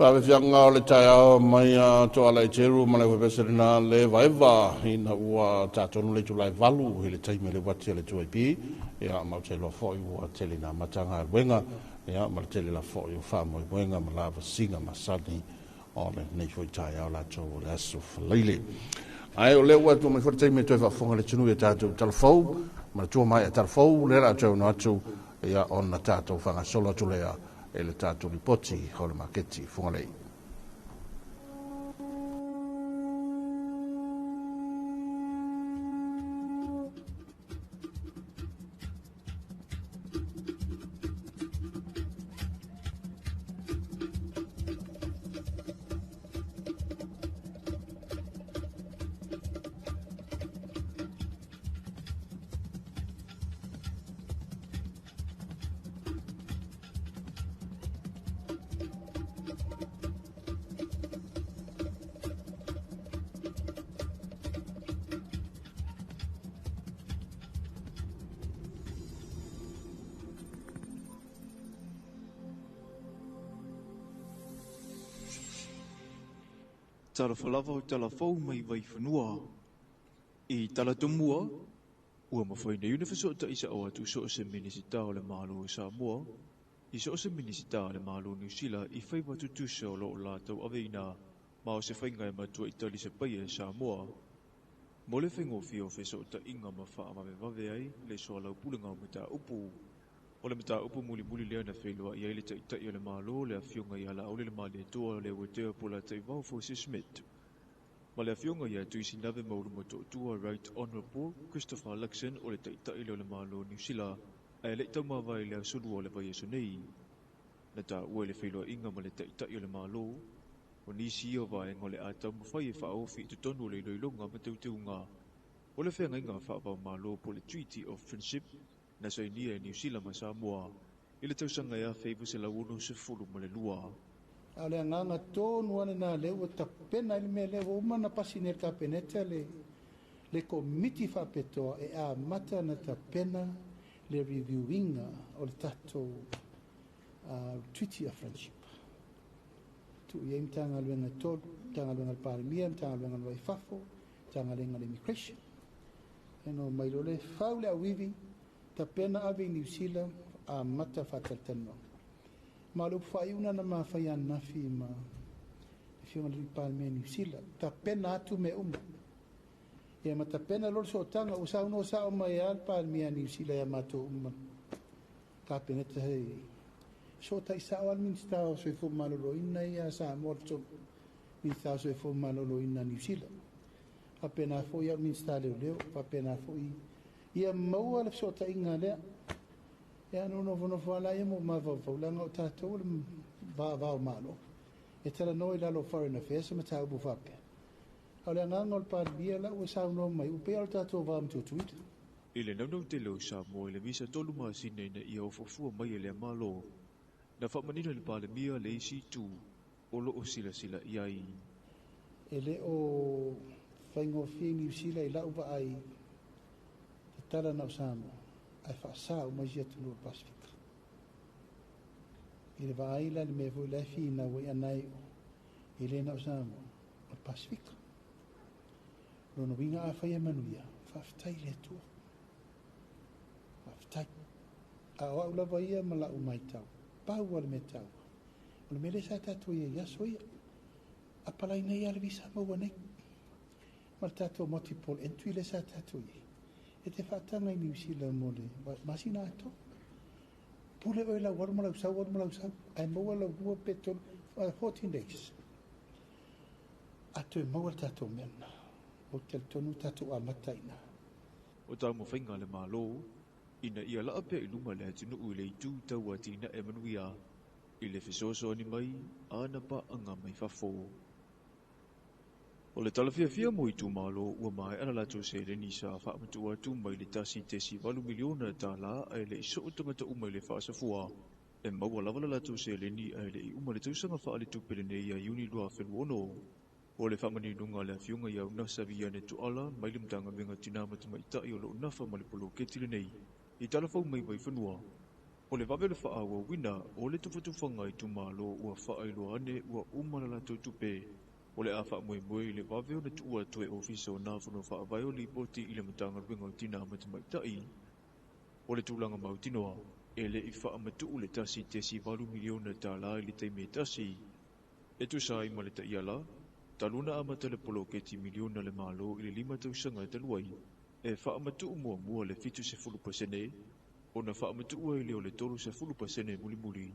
Faafiafiaga o le taeao mai a Toala i Teru ma le ufepese lena le vaeva ina ua tatonu le itula e 8 i le taimi le uati a le 2AP. Ia ma ou te iloa fo'i ua tele ina amata galuega, ia ma le tele la fo'i o faamoemoega ma lavasiga masani o lenei foi taeao latou o le aso Faraile. Ae o lea ua atu mai foi le taimi e toe faafofoga le atunuu i a tatou talafou ma le tua mai a talafou lea o le a toe ono atu, ia ona tatou faagasolo atu lea e le tatou lipoti o le maketi Fugalei.
Talofa lava o talafou mai Vaifanua. I talatumua, ua mafai nei ona feso'ota'i sa'o atu so o se Minisita o le Malo o Samoa i so o se Minisita o le Malo o Niusila i faiva tutusa o lo'o latou aveina ma o se faiga e matua'i talisapaia e Samoa. Mo le faigofie o feso'ota'iga ma fa'avavevave ai le soalaupulega o mataupu. O le mataupu mulimuli lea na feiloa'i ai le Ta'ita'i o le Malo le Afioga ia La'auli le Malietoa Leuatea Polataivao Fosi Smith ma le Afioga ia Tuisinave Maulumato'atua Right Honourable Christopher Luxon o le Ta'ita'i lea o le Malo o Niusila ae le'i taumavae i le aso 2 o le vaiaso nei. Na tāua i le feiloa'iga ma le Ta'ita'i o le Malo o nisi ia o vaega o le a taumafai e fa'aofi i totonu o le iloiloga ma teuteuga o le feagaiga fa'avaomalo po le Treaty of Friendship na sainia e Niusila ma Samoa i le tausaga e 1962.
A o le agaga tonu lava lena lea ua tapena ai le mea lea ua uma ona pasi nei e le Kapeneta le komiti faapitoa e amata ona tapena le review-ina o le tatou Treaty of Friendship. Tuu i ai Matagaluega e tolu, Matagaluega a le Palemia, Matagaluega o le Vai i Fafo, Matagaluega o le Immigration. E no mai loa le fau le auivi, tapena ave i Niu Sila, amata faatalatalanoaga. Ma o le upu faaiuna na mafai ananafi ma le Afioga i le Palemia Niu Sila, tapena atu mea uma. Ia ma tapena loa le sootaga, ua saunoa sa'o mai lava le Palemia Niu Sila ia matou uma Kapeneta hei soota'i sa'o lava le Minisita o Soifua Maloloina ia Samoa le tolu Minisita o Soifua Maloloina Niu Sila. Faapena foi au Minisita Leoleo, faapena foi ia maua le feso'otaiga lea. Ia no nofonofo ala ia mo mafaufau leaga o tatou le vavao malo. E talanoa i lalo o Foreign Affairs ma mataupu faapea. A o le agaga o le Palemia la ua saunoa mai, ua pei o le tatou va ma Tutuila.
I le naunau tele o Samoa i le visa 3 masina ina ia ofofua mai e lea Malo, na fa'amanino i le Palemia le isi itu o lo'o silasila i ai.
E le o faigofie i Niu Sila i la'u vaai tatala na o Samoa ae fa'asā uma isi atunuu o le Pasifika. I le vaai la le mea foi la e finau ai anai e le na o Samoa o le Pasifika. Lona uiga afai e manuia, faafetai i le Atua. Faafetai. A o au lava ia ma la'u matau, pau a le mea taua, o le mea lea sa tatou i ai aso ia. Apalai nei a le visa maua nei. Ma le tatou multiple entry lea sa tatou i ai. E te faataga i Niu Sila mo le masina atoa. Pule oe lau alu ma lau sau, alu ma lau sau. Ae maua lau 2 pe 3, 14 days. A toe maua le tatou mea lena. O te talitonu tatou amata i ina.
O taumafaiga a le Malo ina ia la'a pea i luma le atunu'u i le itu tau atina'e manuia i le fesoasoani mai a ana pa'aga mai fafo. O le talafiafia mo itumalo ua mae'a la latou seleni sa fa'amatu'u atu mai le 1.8 miliona tālā ae le'i so'o tagata uma i le fa'asafua e maua lava la latou seleni ae le'i uma le tausaga fa'aletupe lenei ia Iuni 2026. O le fa'amaninuga a le Afioga ia Unasa Viane Tu'ala mai le Matagaluega Tinā ma Tamaita'i o lo'o nafa ma le poloketi lenei i talafou mai Vaifanua. O le vave o le faaauauina o le tufatufaga i itumalo ua faailoa ane ua uma le latou tupe. O le a faamoemoe i le vave ona tuu atu e Ofisa o nā Fono Faavae o Lipoti i le Matagaluega o Tinā ma Tamaitai. O le tulaga mautinoa, e le i faamatuu le $1.8 miliona i le taimi e tasi. E tusa ai ma le taiala, talu ona amata le poloketi miliona a le Malo i le 5 tausaga talu ai, e faamatuu muamua le 70% ona faamatuu ai lea o le 30% mulimuli.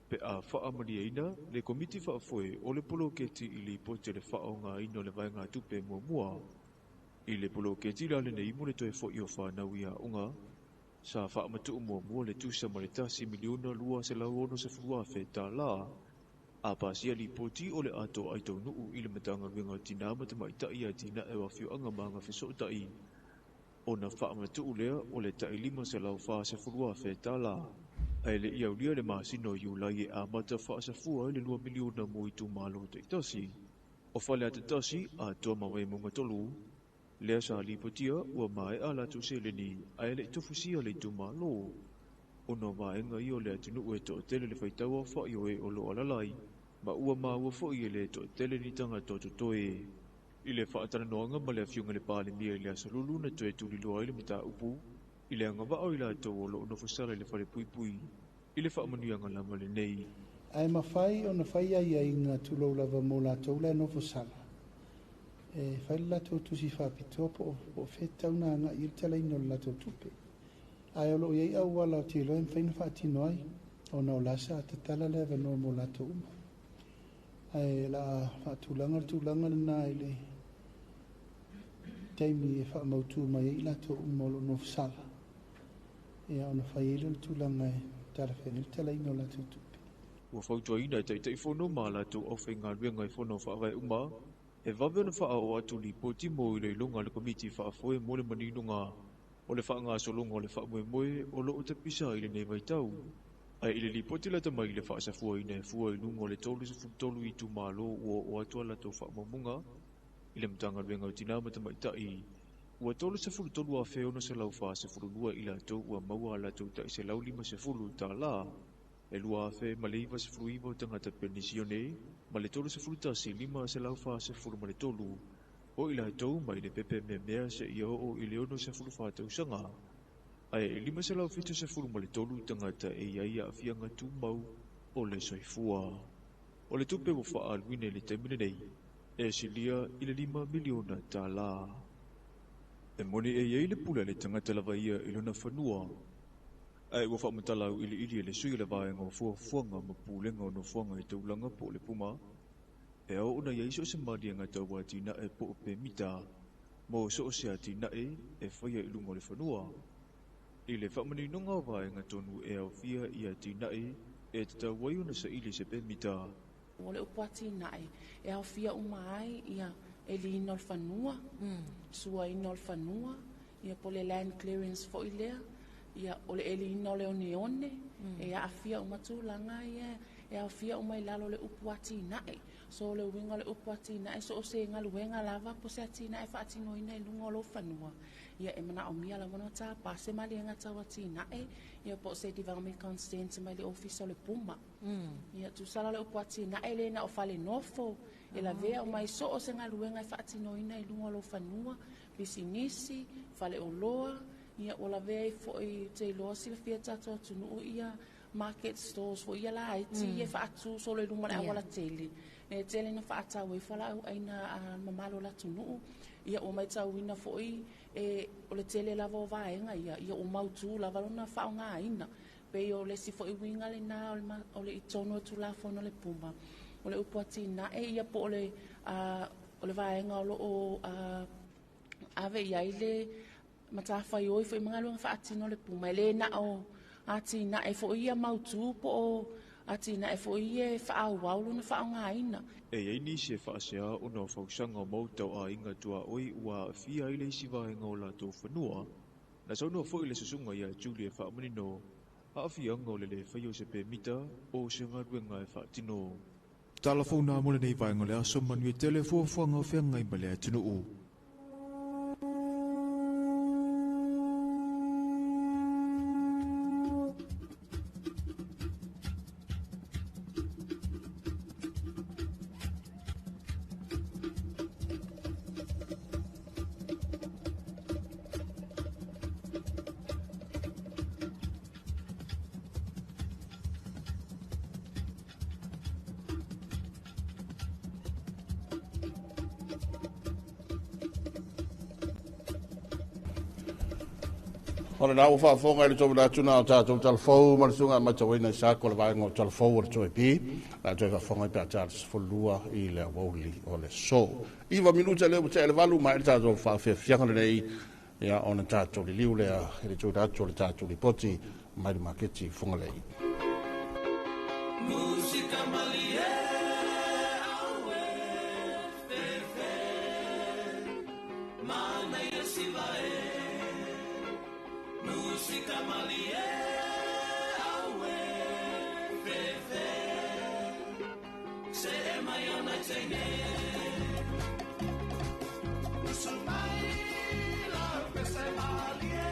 Pe a faamalieina le komiti faafoe o le poloketi i lipoti o le faaaogaina o le vaegatupe muamua. I le poloketi la lenei mo le toe foi o fanau i aoga, sa faamatuu muamua le tusa ma le $1,260,000. A pasia lipoti o le atoa ai taunuu i le Matagaluega o Tinā ma Tamaitai Atinae o Afioaga ma Agafesootai, ona faamatuu lea o le tai $540,000. Ae le i aulia le masina o Iulai e amata faasafua ai le $2 miliona mo itumalo taitasi. O Faleata 1 atoa ma Vaimauga 3, lea sa lipotia ua maea latou seleni ae le i tofusia le itumalo. Ona o vaega ia o le atunuu e toatele le faitau aofai o e o lo o alaala ai, ma ua maua foi e le toatele ni tagata o totoe. I le faatalanoaga ma le afioga i le Palemia i le aso Lulu na toe tuliloa ai le mataupu i le agavaa o i latou o lo o nofosala i le falepuipui i le faamanuiaga lava lenei.
Ae mafai ona fai aiaiga tulou lava mo latou la e nofosala. E fai le latou tusi faapitoa po o fea e tatau ona agai i ai le talaina o le latou tupe. Ae o loo i ai auala o te iloa e mafai ona faatino ai, ona o la sa tatala le avanoa mo latou uma. Ae o le a faatulaga le tulaga lena i le taimi e faamautu mai ai i latou uma o loo nofosala, ia ona fai ai lea o le tulaga e talafeagai le talaina o latou tupe.
Ua fautuaina e Taitaifono ma latou aufaigaluega i fono faavae uma, e vave ona faaoo atu lipoti mo iloiloga a le komiti faafoe mo le maninoga o le faagasologa o le faamoemoe o loo tapisa i lenei vaitau. Ae i le lipoti lata mai i le faasafuaina e fua i luga o le 33 itumalo ua oo atu a latou faamaumauga i le Matagaluega o Tinā ma Tamaitai, ua 33,642 i latou ua maua a latou tai $150. E 2,099 o tagata penisione ma le 31,543 o i latou mai le pepe meamea seia oo i le 64 tausaga. Ae 573 tagata e i ai aafiaga tumau o le soifua. O le tupe ua faaaluina i le taimi lenei, e silia i le $5 miliona. E moni e i ai le pule a le tagata lava ia i lona fanua. Ae ua faamatala auiliili e le sui o le vaega o fuafuaga ma pulega o nofoaga i taulaga po o le PUMA, e ao ona i ai so o se maliega tau atinae po o pemita mo so o se atinae e faia i luga o le fanua. I le faamaninoga o vaega tonu e aofia i atinae e tatau ai ona saili se pemita.
O le upu atinae e aofia uma ai ia eliina o le fanua, suaina o le fanua, ia po o le land clearance foi lea, ia o le eliina o le oneone, e aafia uma tulaga ia e aofia uma i lalo o le upu atinae. So o le uiga o le upu atinae, so o se galuega lava po o se atinae faatinoina i luga o lou fanua, ia e manaomia lava ona tapa se maliega tau atinae, ia po o se development consent mai le ofisa o le PUMA. Ia tusa la o le upu atinae le na o fale nofo, e lavea uma ai so o se galuega e faatinoina i luga o lou fanua, pisinisi, faleoloa, ia ua lavea ai foi te iloa silafia tatou atunuu ia market stores foi ia laiti e faatu solo i luma o le auala tele. E tele na faatau ai fualaau aina a mamalu o le atunuu. Ia ua matauina foi e o le tele lava o vaega ia, ia ua mautu lava lona faaaogaina. Pei o le isi foi uiga lena o le i totonu o Tulafono a le PUMA. O le upu atinae ia po o le o le vaega o loo ave i ai le matafaioi foi ma galuega faatino a le PUMA. E le na o atinae foi ia mautu po o atinae foi ia e faaauau lona faaaogaina.
E i ai nisi e faasea ona o fausaga o maota o aiga tuaoi ua aafia ai le isi vaega o latou fanua. Na saunoa foi le susuga ia Julie e faamanino aafiaga o le le faia o se pemita o se galuega e faatino. Tala fou nā mo lenei vaega o le aso, manuia tele fuafuaga o feagai ma le atunuu.
O le nau whaafonga i le tō mena tuna o tātou talafou ma le sunga mai tauina i sako le vaenga o talafou o le toe pi. La toe whaafonga i pea tāle sefulua i le awauli o le so. 9 minuta leo te ele valu mai le tātou whaafeafianga lenei. Ia ona tātou liliu lea i le tū ratu o le tātou lipoti mai le maketi Fugalei.
Musika malie awe fefe mana ia sivae. Musika malie awe fefe se e mai ona teine. Sumai la pesa malie.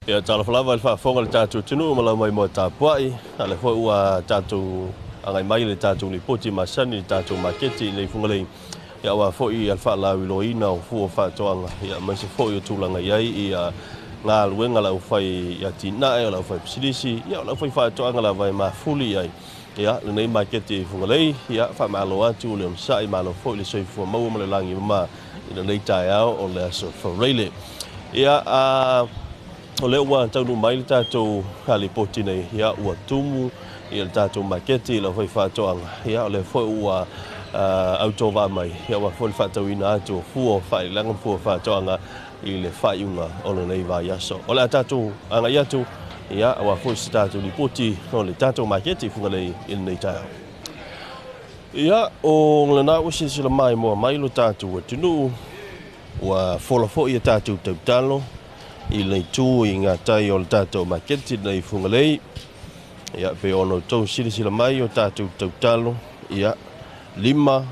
Ia talofa lava i le faafofoga le tatou atunuu ma lau mai mo tapuai, a le foi ua tatou agai mai le tatou lipoti masani le tatou maketi i nei Fugalei. Ia aua foi le faalauiloaina o fua faatoaga, ia aemaise foi o tulaga i ai ia galuega lau fai ia atinae o lau fai pisinisi, ia o lau fai faatoaga lava e mafuli i ai. Ia lenei maketi i Fugalei, ia faamalo atu le onosai, malo foi le soifua maua ma le lagi mama i lenei taeao o le aso Faraile. Ia o lea ua taunuu mai le tatou lipoti nei, ia ua tumu ia le tatou maketi i lau fai faatoaga, ia o lea foi ua autovaa mai, ia ua foi le faatauina atu o fua faailaga ma fua faatoaga i le faaiuga o lenei vaiaso. O le a tatou agai atu, ia ua foi se tatou lipoti o le tatou maketi i Fugalei i lenei taeao. Ia o lena ua silasila mai moa mai lo tatou atunuu, ua fola foi ia tatou tautalo i le itu i ngā tai o le tatou maketi nei Fugalei. Ia pe ono tou silasila mai o tatou tautalo, ia 5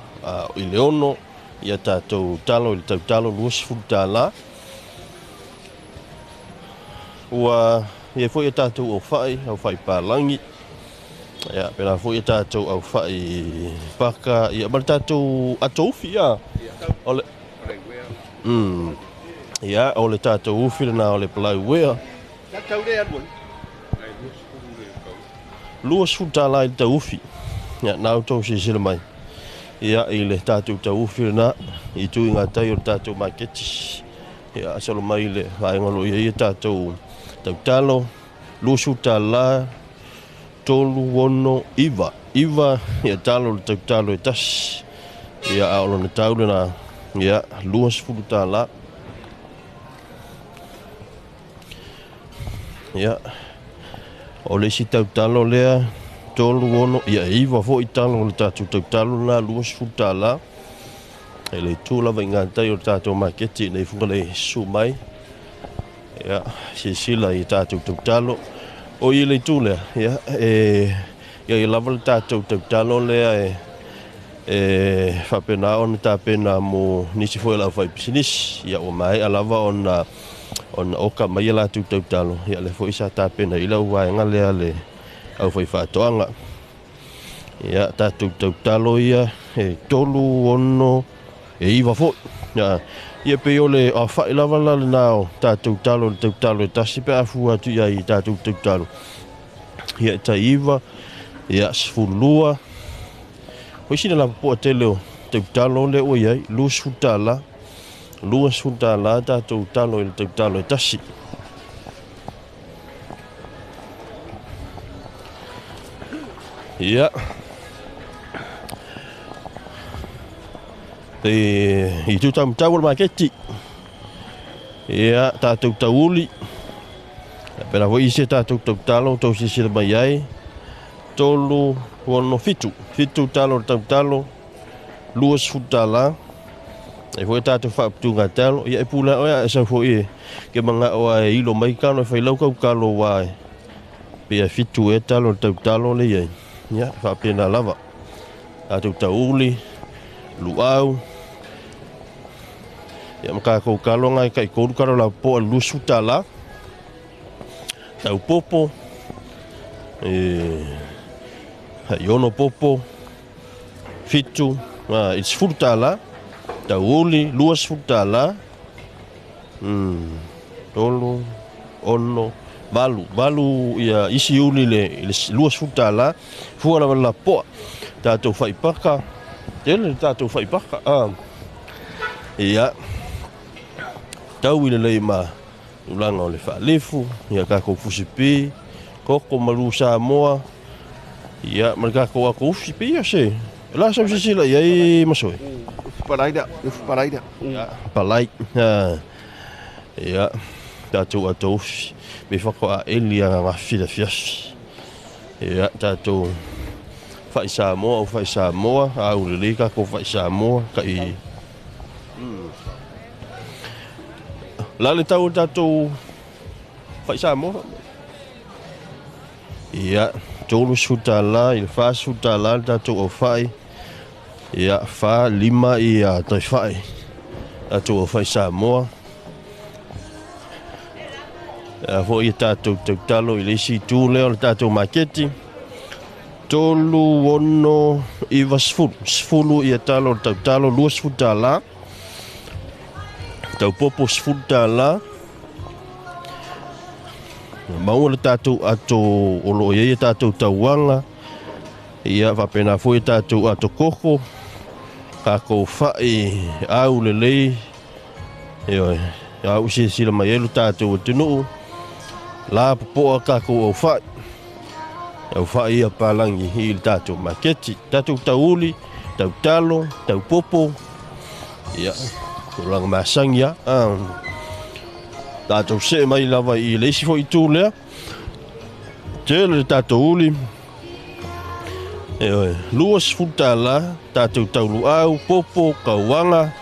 i le 6 ia tatou talo i le tautalo $20. Ua ia foi ia tatou au fai palangi. Ia pela foi ia tatou au fai paka, ia ma le tatou atoufi ia. O le ia o le tatou ufi lena o le palauea. $20 i le taufi. Ia nau tau silasila mai. Ia i le tatou taufi lena i tui ngā tai o le tatou maketi. Ia asalo mai le vaenga lo ia tatou tautalo $20 3 6 9 9 ia talo le tautalo e tasi. Ia a o lona tau lena ia $20. Ia o le isi tautalo lea 3 6 ia 9 foi talo o le tatou tautalo lena $20. E le itu lava i gatai o le tatou maketi nei Fugalei susu mai. Ia, silasila i tatou tautalo. O i le itu lea, ia, e ia i lava le tatou tautalo lea e e faapena ona tapena mo nisi foi o le aufaipisinisi. Ia, ua maea lava ona ona oka mai ia latou tautalo, ia lea foi sa tapena i lau vaega lea le aufaifaatoaga. Ia, tatou tautalo ia e 3, 6, e 9 foi. Ia, ia pei o le aofai lava la lena o tatou talo, le tautalo e tasi pe a fua atu i ai i tatou tautalo. Ia, e tai 9, ia, 12. O isi na lapopoa tele o tautalo lea ua i ai, $20, $20 tatou talo i le tautalo e tasi. Ia, te i tū taumatau o le maketi. Ia, tatou tauli. Pera foi isi tatou tautalo, tau sisila mai ai. 3, 6, 7. 7 talo le tautalo, $20. E foi tatou whaaputunga talo. Ia e pula oea e sau foi e ke manga oa e ilo mai kano e whailau kau kalo wā e. Pea 7 e talo le tautalo le iai. Ia, whaapena lava. Tatou tauli, luau. Ia maka kou kalo ngai kai koru kalo la po a $20. Tau popo. E hai ono popo. 7, i $10. Tauli, $20. 3, 6, 8. 8 ia isi uli le $20. Fua lava la poa. Tātou whaipaka. Tele tātou whaipaka. Ia. Tau i le lei ma ulanga o le whaalefu. Ia kākou fusipi. Koko malu Samoa. Ia, ma le kākou ako ufi pi ia se. La sau sisila ia i masoe.
Palai da, palai da.
Ia, palai. Ia, tātou ato ufi. Me whako a eli a ngā whira fiafi. Ia, tātou whai Samoa, au whai Samoa, a urele kākou whai Samoa, ka i. La le tau tātou whai Samoa. Ia, $30, i le $40 le tātou au whai. Ia, 4, 5 i a tai whai. Tātou au whai Samoa. Ia, foi tātou tautalo i le isi tū leo le tātou maketi. 3, 6, 9, 10 ia talo le tautalo, $20. Tau popo $10. Maua le tātou ato o loo ia tātou tauanga. Ia, whapena foi tātou ato koko. Kākou whai au le lei. Ia, au sila mai elu tātou o tinuu. La popoa kākou au whai. Au whai ia palangi i le tātou maketi. Tātou tauli, tau talo, tau popo. Ia, tūlanga masangi ia. Tātou se mai lava i le isi foi tū lea. Tele le tātou uli. E oe, $20, tātou tauluau, popo, kauanga.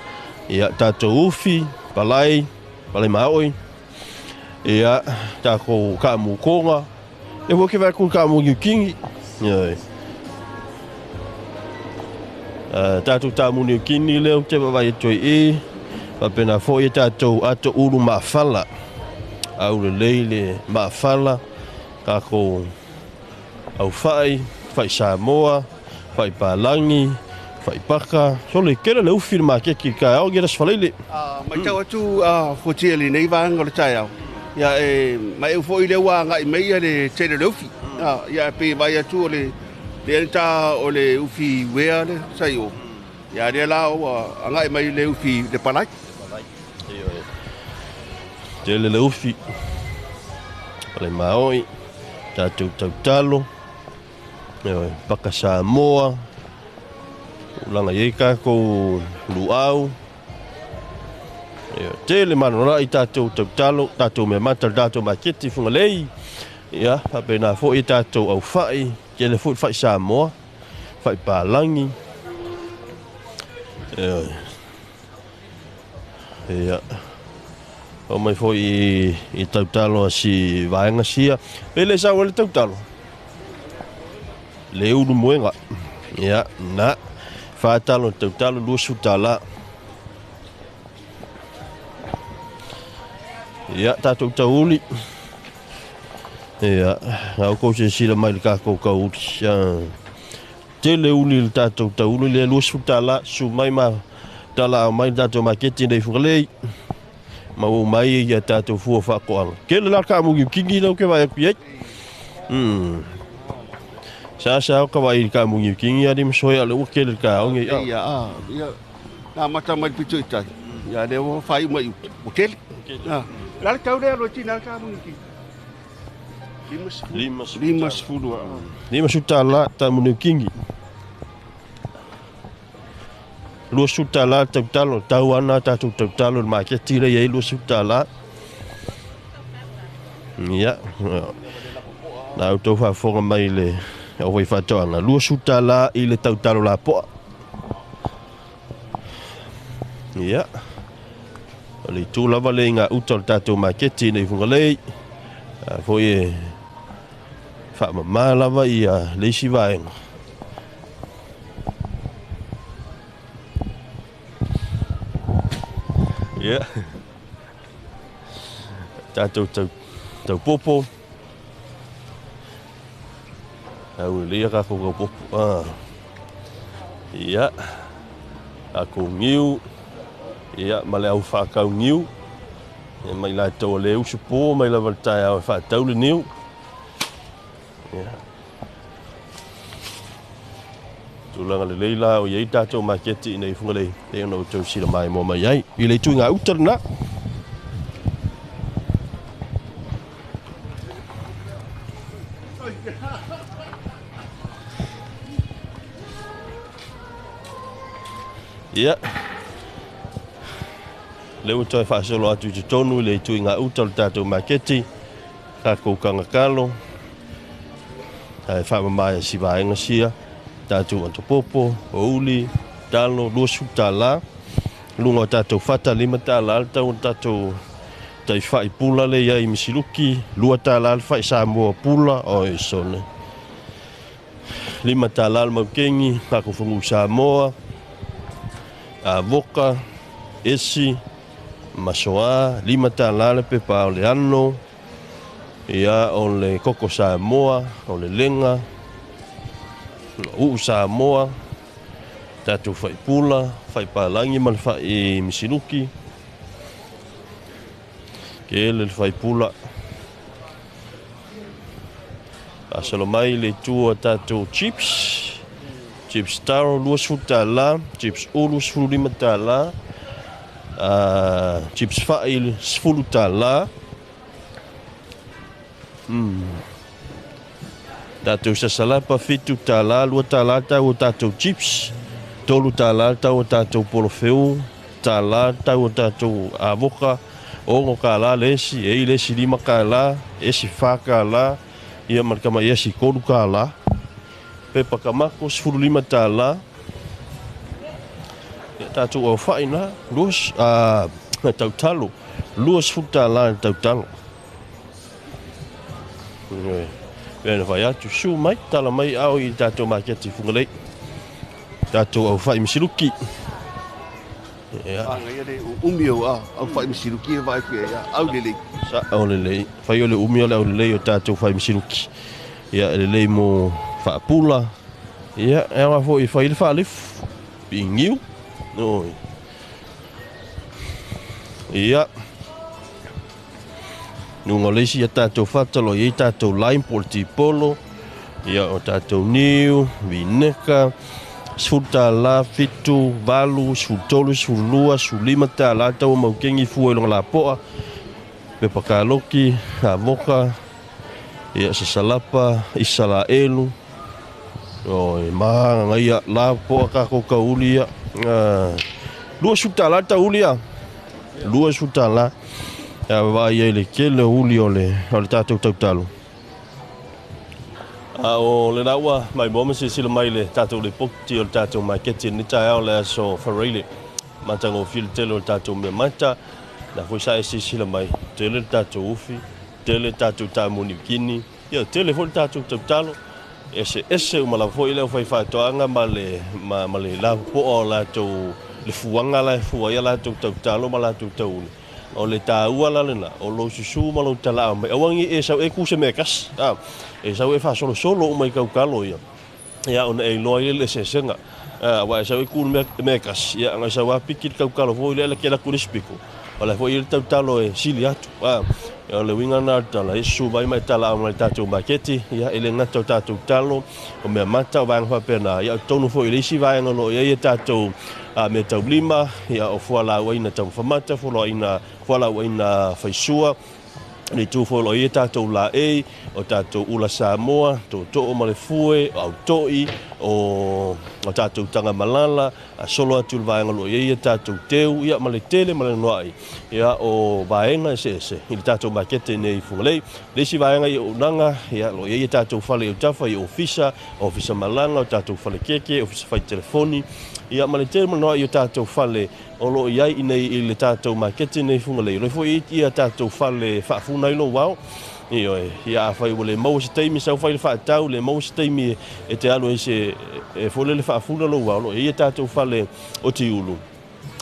Ia, tātou ufi, palai, palai maoi. Ia, tākou kaamukonga. E hua ke wai kuru kaamu niu kingi. Ia oe. Tātou tāmu niu kingi leo, te wawai e toi e. Wapena foi e tātou ato uru maafala. Au le leile maafala. Kākou au whai, whai Samoa, whai Palangi, whai Paka. So le kere le ufi le makeki ka au gira sfaleile.
Mai tau atu fuatia le nei vaega o le taeao. Ia e mai foi le ua ngai mai ia le tele le ufi. Ia pe vai atu o le le ta o le ufi wea le sai o. Ia le la o ngai mai le ufi le palai.
Tele le ufi. Palai maoi. Tātou tautalo. Paka Samoa. Ulanga iei kākou luau. Tele manora i tātou tautalo, tātou mea mata, tātou maketi Fugalei. Ia, whapena foi tātou au whai, tele foi whai Samoa, whai Palangi. Ia. O mai foi i tautalo a si vaega sia. Pe le sau le tautalo. Le ulu moenga. Ia, na. Whātalo tautalo $20. Ia, tātou tauli. Ia, ngau kou se sila mai le kākou kauli. Tele uli le tātou tauli le $20. Su mai ma tala mai le tātou maketi nei Fugalei. Ma o mai ia tātou fua whakoanga. Kele la ka mungi kingi lau ke vai aku iei. Sa sa o ka vai ka mungi kingi ari msoia le ua kele ka onge ia.
Ia, ia. Nā mata mai pito i tai. Ia le o whai mai o kele. La le tau lea lo tina ka mungi kingi. 50.
$50 ta mungi kingi. $20 tautalo, tau ana tātou tautalo le maketi le iei $20. Ia, nā autou whaafonga mai le au wai whaatoanga. $20 i le tautalo la poa. Ia, o le itu lava le ngā uta o le tātou maketi nei Fugalei. A foi e whaamama lava ia leisi vaenga. Ia. Tātou tau popo. Au lia ka kau popo. Ia. A kou ngiu. Ia, ma le au whakau ngiu. Ia, mai lai tau le usu pō, mai lava le tai au e whaatau le niu. Ia. Tūlanga le leila o iei tātou maketi i nei Fugalei. E ona o tau sila mai mō mai ai. I le tui ngā uta rena. Ia. Le ua toe whaasolo atu i te tonu i le tui ngā uta o le tātou maketi. Kākou kangakalo. Ai whaamamaia si vaenga sia. Tātou antopopo, ouli, talo, $20. Lunga o tātou fata, $5, le tau o tātou tai whai pula le iai misiluki, $2 le whai Samoa pula, oi sone. $5 le maukengi, kākou whangu Samoa, avoka, esi, masoa, $5 le pepa o le ano, ia o le koko Samoa, o le lenga, uu Samoa, tātou whai pula, whai pālangi ma le whai misiluki. Ke ele le whai pula. Asalo mai le tua tātou chips. Chips taro $20, chips ulu $15, chips whai $10. Tātou sasalapa $7, $2 tau o tātou chips, $3 tau o tātou polofeu, $1 tau o tātou avoka, $6 le esi, e le esi $5, esi $4, ia markama esi $3, pepa kamako $15. Ia tātou au whaina, tautalo, $20 tautalo. Pena whai atu, su mai, tala mai au i tātou maketi Fugalei. Tātou au whai misiluki. Ia.
Ia le umi o au whai misiluki e vai koe, au lelei.
Sa au lelei. Whai o le umi o le au lelei o tātou whai misiluki. Ia, lelei mo whaapula. Ia, e anga foi whai le whaalifu. Pingiu. Noi. Ia. Nunga leisi ia tātou whatalo, ia tātou lime, po le tipolo, ia o tātou niu, vineka, $10, 7, 8, 13, 12, 15 tau maukengi fua i longa la poa, pepa kaloki, avoka, ia sasalapa, isalaelu, o e mahanga ia la poa kākou kauli ia, $20 tauli ia, $20. Ia vai ai le kele uli o le tātou tautalo. A o le raua mai mo ma sila mai le tātou le pokti o le tātou maketi ni tai au le aso Fareile. Matagofie le tele o le tatou mea mata, na foi sa e silasila mai, tele le tatou ufi, tele le tatou taamunikini, ia tele foi le tatou tautalo, eseese uma lava foi le aufaifaatoaga ma le ma le lapopoa o latou le fuaga la e fua ai a latou tautalo ma latou tauli. O le taua la lena, o lou susū ma lou talaau mai. Aua nei e sau e ku se mea e tasi, a, e sau e faasolosolo uma i kaukalo ia, ia ona e iloa ai le eseesega. Aua e sau e ku i le mea e tasi, ia ona e sau lava piki le kaukalo foi lea e laki atu i le isi pito, o la e foi e i ai le tautalo e sili atu. A, o le uiga lena o le tala, e susu mai ma e talaau mai i le tatou maketi, ia e le gata o tatou talo, o mea mata, o vaega faapena, ia o totonu foi i le isi vaega o lo o i ai a tatou mea taulima, ia o fualaauaina taumafa mata, fualaauaina faisua, le itu foi o lo o i ai tatou laei, o tatou ula Samoa, tootoo ma le fue, o autoi, o tatou tagamalala, a solo atu i le vaega o lo o i ai tatou teu, ia ma le tele ma le anoa'i, ia o vaega eseese i le tatou makete nei i Fugalei. Le isi vaega i auaunaga, ia o lo o i ai tatou fale i autafa i ofisa, ofisa malaga, o tatou fale keke, ofisa fai telefoni, ia ma le tele ma le anoa'i o tatou fale o lo o i ai i nei i le tatou makete nei i Fugalei. O lo o foi i ai tatou fale faafuna ai lou ao. Ioe, ia afai ua le maua se taimi sau fai le faatau, le maua se taimi e te alu ai se e foi lele faafuna lou ao, o lo o i ai tatou fale o tiulu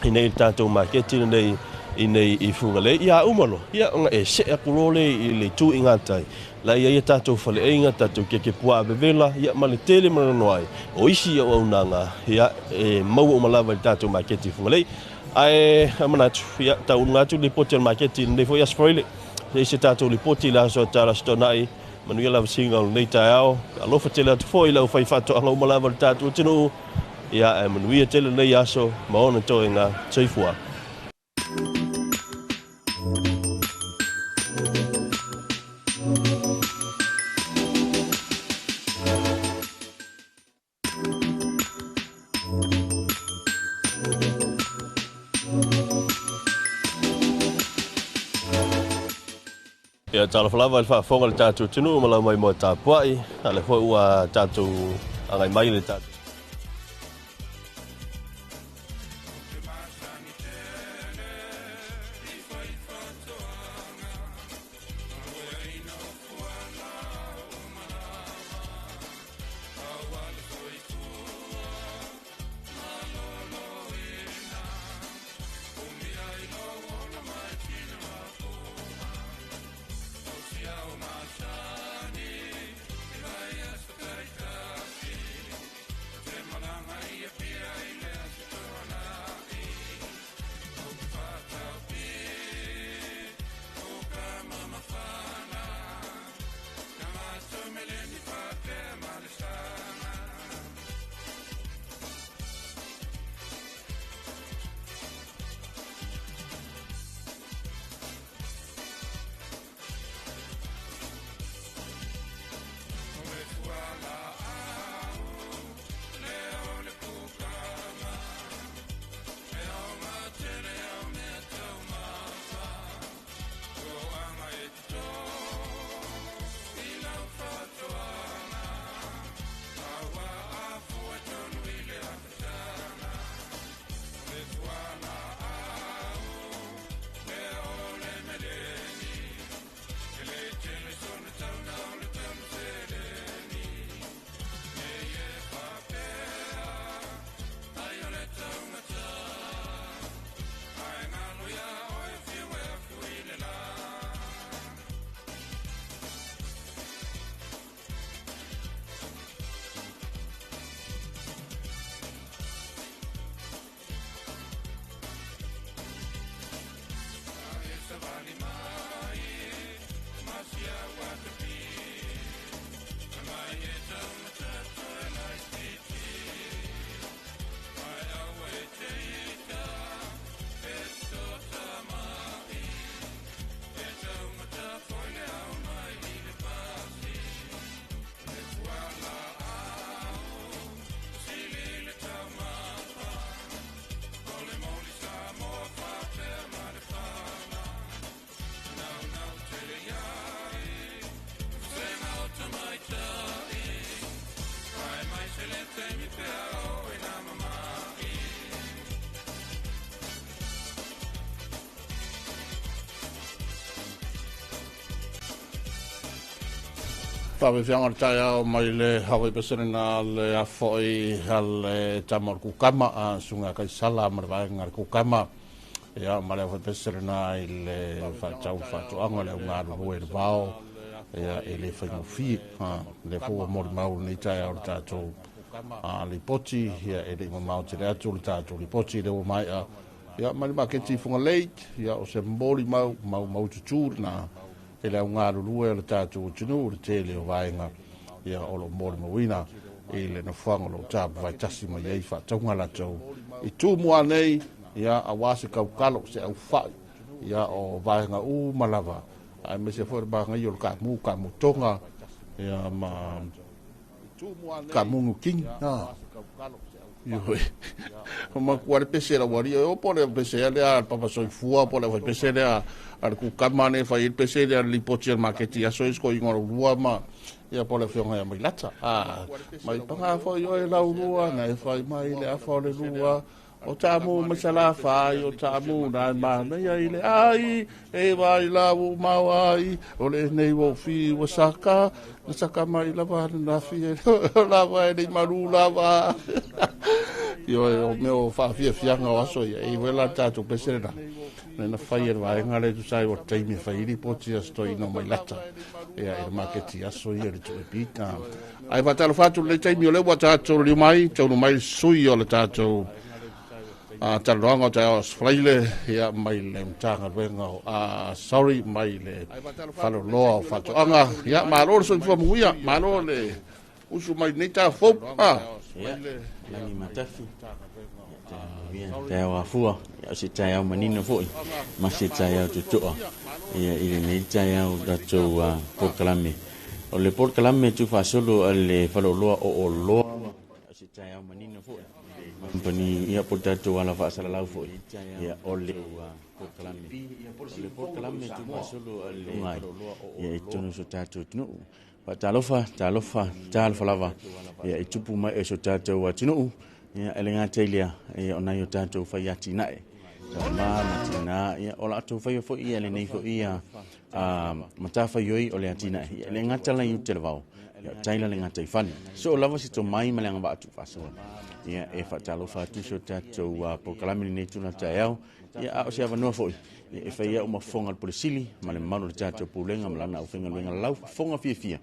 i nei i le tatou maketi lenei i nei i Fugalei. Ia uma loa, ia ona e see atu loa lea i le itu i gatai, la e i ai a tatou faleaiga, tatou keke puaa vevela, ia ma le tele ma le nonoai o isi auaunaga, ia e maua uma lava i le tatou maketi i Fugalei. Ae manatu, ia tauuluga atu le lipoti a le maketi i lenei foi Aso Faraile. Se i se tatou lipoti i le aso a Tala Aso Toonai, manuia lava siga o lenei taeao. Alofa tele atu foi i le aufaifaatoaga uma lava o le tatou atunuu. Ia, ae manuia tele lenei aso ma ona toega. Soifua. Ia, talofa lava i le faafofoga a le tatou atunuu ma lau maimoa tapuai, a o lea foi ua tatou agai mai i le tatou.
Faafiafiaga o le taeao mai le Hawaii pesele na le afoi a le tama o le kukama a suga Kaisala ma le vaega le kukama ia ma le afoi pesele na i le faatau faatoaga le augalulue i le vao ia e le faigofie le fua molimau lenei taeao le tatou lipoti ia e le i mamao tele atu le tatou lipoti le ua maea ia ma le maketi i Fugalei ia o se molimau mau tutū lena e le augalulue o le tatou atunuu le tele o vaega ia o lo o molimauina i le nofoaga o lo o tapuvaetasi mai ai faatauga latou i Tumua nei ia auā se kaukalo se aufai ia o vaega uma lava aemaise foi le magaia o le kaamu kaamutoga ia ma kaamugu king Ioe. O makua le pese la wari o po le pese le a papa soifua po le fai pese le a le kukama ne fai le pese le a lipoti al maketi aso isko ingo lua ma ia po le fionga ia mai lata. Mai panga foi o e lau lua na e fai mai le afa o le lua o tamu mai salafai o tamu na mana ia i le ai e vai lau mau ai o le nei o fi o saka na saka mai lava na fi e lava e nei malu lava io o mea o faafiafiaga o aso ia e wela tatou pese lena na fai e le vaega le tusai o taimi e fai lipoti a stoina mai lata ia e le maketi aso ia le tue pita ai faatalofa atu lenei taimi o lea ua tatou liu mai taunu mai sui o le tatou talanoaga o taeao falaile ia mai le Matagaluega o sorry mai le Faleoloa o Faatoaga ia malo le soifua manuia malo le usu mai nei tafou
Ia, lagi matafi. Ia, taeao afua, ia o se taeao manino foi, ma se taeao totoa. Ia, i lenei taeao tatou polokalame. O le polokalame tuufaasolo a le Faleoloa o Oloa, o se taeao manino foi. Company ia po tatou ala faasalalau foi. Ia, o le polokalame. O le polokalame tuufaasolo a le Faleoloa o ia i totonu o so tatou atunuu. Faatalofa, talofa, talofa lava. Ia i tupu mai e so tatou atunuu. Ia e le gata i lea, ia o nai o tatou fai atinae. Tama ma tina, ia o latou faia foi ia lenei foi ia matafaioi o le atinae. Ia e le gata la i uta i le vao. Ia o tai la le gata i fale. So o lava se tomai ma le agavaa tuufaasoa. Ia e faatalofa atu so tatou polokalame lenei tuna taeao. Ia a o se avanoa foi e fai au ma fofoga le Pule Sili ma le mamalu o le tatou Pulega ma lana aufaigaluega lau fofoga fiafia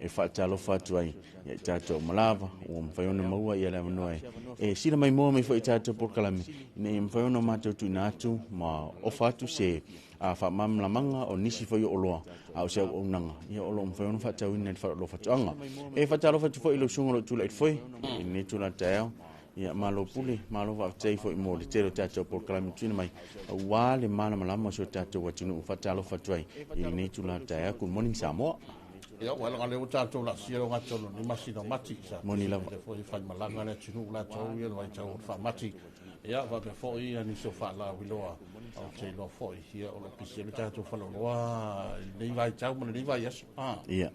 e faatalofa atu ai ia i tatou malava ua mafai ona maua ia le avanoa e sila mai moa mai foi i tatou polokalame ina ia mafai ona matou tuuina atu ma ofa atu se faamalamalamaga o nisi foi o oloa a o se auaunaga ia o lo o mafai ona faatauina i le Faleoloa Faatoaga. E faatalofa atu foi i lau susuga o lo o tulai i le foe i lenei itula taeao. Ia malo pule, malo faafetai foi mo le tele o tatou polokalame tuuina mai auā le malamalama o si o tatou atunuu. Faatalofa atu ai i lenei itula taeao. Good morning Samoa.
Ia ua laga le ua tatou laasia le gatolo ni masina o Mati sa
Moni lava.
le foi faimalaga le atunuu latou ia le vaitau o le faamati ia faapea foi ia nisi o faalauiloa o te iloa foi ia o lo o pisi ai le tatou faleoloa i lenei vaitau ma lenei vaiaso
Ia.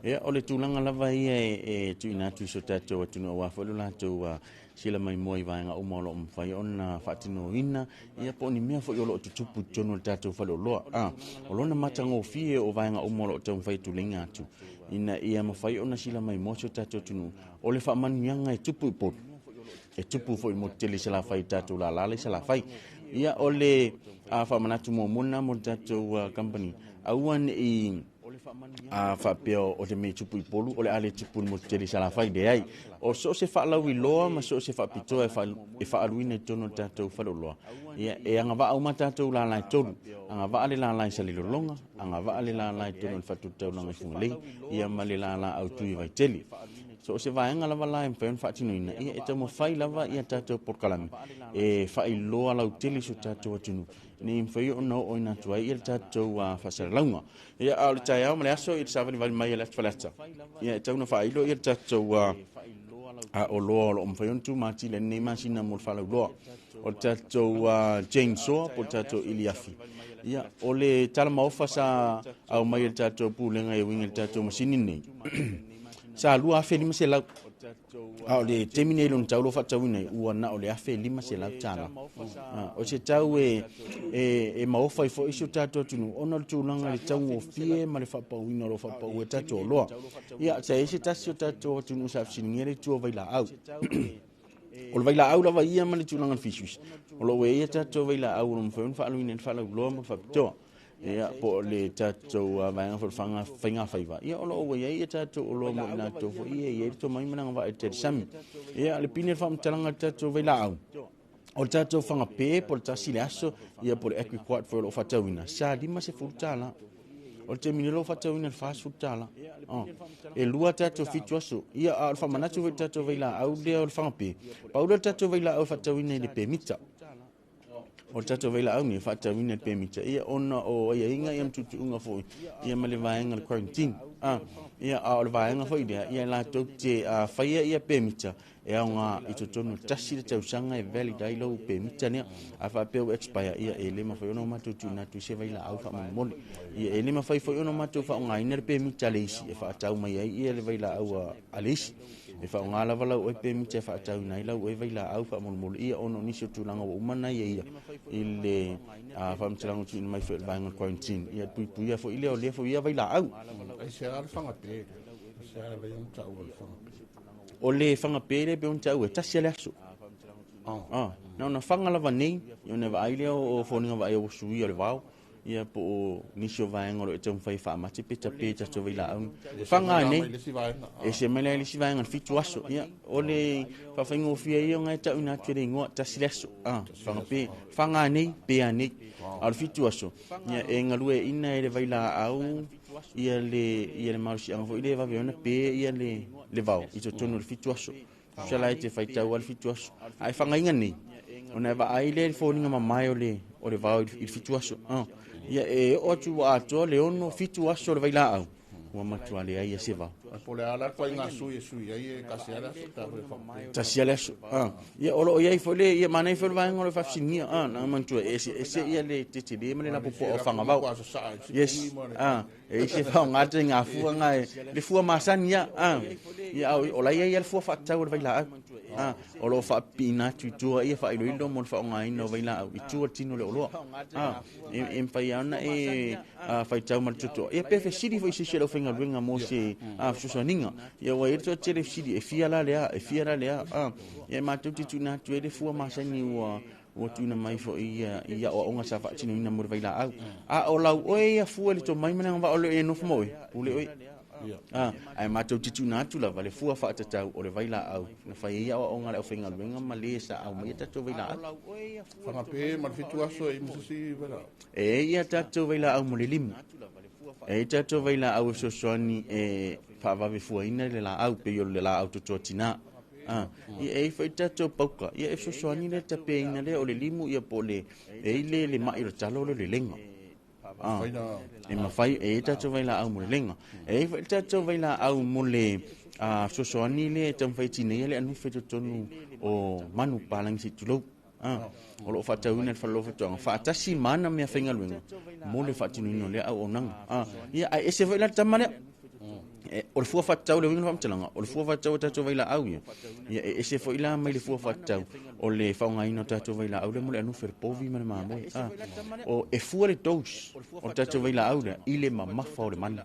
Ia, o le tulaga lava ia e tuuina atu i so tatou atunuu auā foi lo latou sila mai moa i vaega uma o lo o mafai ona faatinoina ia po o ni mea foi o lo o tutupu i totonu o le tatou faleoloa. O lona matagofie o vaega uma o lo o taumafai tuleiga atu ina ia mafai ona sila mai moa so tatou atunuu o le faamanuiaga e tupu i Upolu e tupu foi mo tele i Salafai i tatou lala i Salafai. Ia o le faamanatu muamua lena mo le tatou company aua nei faapea o le mea e tupu i Upolu o le a le tupu i le motu tele i Salafai. Leai, o so o se faalauiloa ma so o se faapitoa e faaaluina i totonu o le tatou faleoloa ia e agavaa uma tatou lala e tolu. Agavaa le lala i Salelologa, agavaa le lala i totonu o le Fatuitaulaga i Fugalei ia ma le lala autu i Vaitele. So o se vaega lava la e mafai ona faatinoina ia e taumafai lava ia tatou polokalame e faailoa lautele i so tatou atunuu ina ia mafai ona oo ina atu ai ia le tatou faasalalauga. Ia a o le taeao ma le aso i le savalivali mai a le atu Faleata ia e tau na faailo ia le tatou oloa o lo o mafai ona tumatila i lenei masina mo le faalauiloa o le tatou chainsaw po o le tatou iliafi. Ia o le talamaofa sa aumai e le tatou Pulega e uiga i le tatou masini lenei sa 2500. A o le taimi nei i lona tau o lo o faatauina ai, ua na o le $1,500. O se tau e, e, e maofa ai foi si o tatou atunuu ona o le tulaga i le taugofie ma le faapauina o lo o faapau ai tatou oloa. Ia, sa i ai se tasi o tatou atunuu sa fesiligia le itu o vailaau. O le vailaau lava ia ma le tulaga o le fisuisi, o lo o ua i ai a tatou vailaau o lo o mafai ona faaaluina ai le faalauiloa ma le faapitoa. Ia, po o le tatou vaega foi o le faiga, faiga faiva, ia o lo o ua i ai a tatou oloa mo i latou foi ia e i ai le tomai ma le agavaa i le talisami. Ia, le pine o le faamatalaga i le tatou vailaau, o le tatou fagapē po o le tasi le aso, ia po o le Agriquat foi o lo o faatauina, sa $50. O le taimi nei o lo o faatauina i le $40. Oh, e lua tatou fitu aso. Ia, a o le faamanatu foi i le tatou vailaau lea o le fagapē, pau lea o le tatou vailaau e faatauina i le pemita. O le tatou vailaau nei e faatauina i le pemita, ia ona o aiaiga ia ma tuutuuga foi ia ma le vaega o le quarantine. Ah, ia, a o le vaega foi lea, ia latou te faia ia pemita e aoga i totonu o le tasi le tausaga e valid ai lou pemita lea. A faapea ua expire, ia e le mafai ona matou tuuina atu i se vailaau faamolemole. Ia e le mafai foi ona matou faaaogaina le pemita a le isi e faatau mai ai ia le vailaau a le isi. E faaaoga lava lau oe pemita e faatauina ai lau oe vailaau faamolemole ia ona o nisi o tulaga ua uma ona ia ia i le faamatalaga ua tuuina mai foi e le vaega o le quarantine. Ia puipuia foi lea o lea foi ia vailaau.
Aisea le fagapē? Aisea le ona taua le fagapē?
O le fagapē lea e pei ona taua e tasi lava le aso. Ah, na ona faga lava nei, ona vaai lea o foliga vaaia ua suia o le vao, ia po o nisi o vaega o lo o e taumafai e faamate pe tape i tatou vailaau. Faga nei, ese mai la i le isi vaega o le 7 aso. Ia, o le faafaigofie ia ona e tauina atu e le igoa, tasi le aso. Ah, fagapē, faga nei, pe anei. A o le 7 aso, ia e galueaiina e le vailaau ia le, ia le malosiaga foi lea e vave ona pe ia le, le vao i totonu o le 7 aso. Tusa la e te faitau lava le 7 aso. A e fagaina nei, ona e vaai lea i le foliga mamae o le, o le vao i le 7 aso. Ia e oo atu ua atoa le 6, 7 aso o le vailaau, ua matua leai a se vao.
Ai po o le a la ituaiga sui e sui ai e tasi lava le aso pe a foi e faapea.
Tasi lava le aso. Ia o lo o i ai foi le, ia manaia foi le vaega o le faafesiligia, na manatua e eseese ia le tetele ma le lapopoa o fagavao. Yes. E i se faaaoga atu i ngā fua ngā e, le fua masani ia, a, ia, o la ia ia le fua faatatau o le vailaau, a, o lo o faapipiina atu i tua ia faailoilo mo le faaaogaina o vailaau i tua o le tino o le oloa, a, e mafai lava ona e faitau ma le totoa, ia pe fesili foi i se isi o le aufaigaluega mo se fesoasoaniga, ia ua i ai le toatele fesili, e fia la le a, e fia la le a, a, ia e matou te tuuina atu ai le fua masani ua ua tuuina mai foi ia i aoaoga sa faatinoina mo le vailaau. A o lau oe ia fua i le tomai ma le agavaa o le e nofo ma oe, pule oe. A, ae matou te tuuina atu lava le fua faatatau o le vailaau na fai ai aoaoga a le aufaigaluega ma le sa aumaia tatou vailaau.
Fagapē ma le 7 aso e i ma se isi vailaau.
E i ai tatou vailaau mo le limu. E i ai tatou vailaau e fesoasoani e faavave fuaina le laau, pei o le laau totoa tinā. Ia e i ai foi tatou pauka, ia e fesoasoani le tapeina lea o le limu ia po o le, e i ai le mai o le talo lea o le lega. E mafai, e i ai tatou vailaau mo le lega. E i ai foi tatou vailaau mo le fesoasoani lea e taumafai e tineia le anufe i totonu o manu palagi se i tulou. O lo o faatauina i le Fale o Faatoaga faatasi ma ana meafaigaluega mo le faatinoina o lea auaunaga. Ia, ae ese foi la le tama lea. O le fua faatatau, le uiga o le faamatalaga, o le fua faatatau o tatou vailaau ia, ia e ese foi la mai le fua faatatau o le faaaogaina o tatou vailaau lea mo le anufe, le povi ma le mamoe. O, e fua le dose o le tatou vailaau lea i le mamafa o le manu.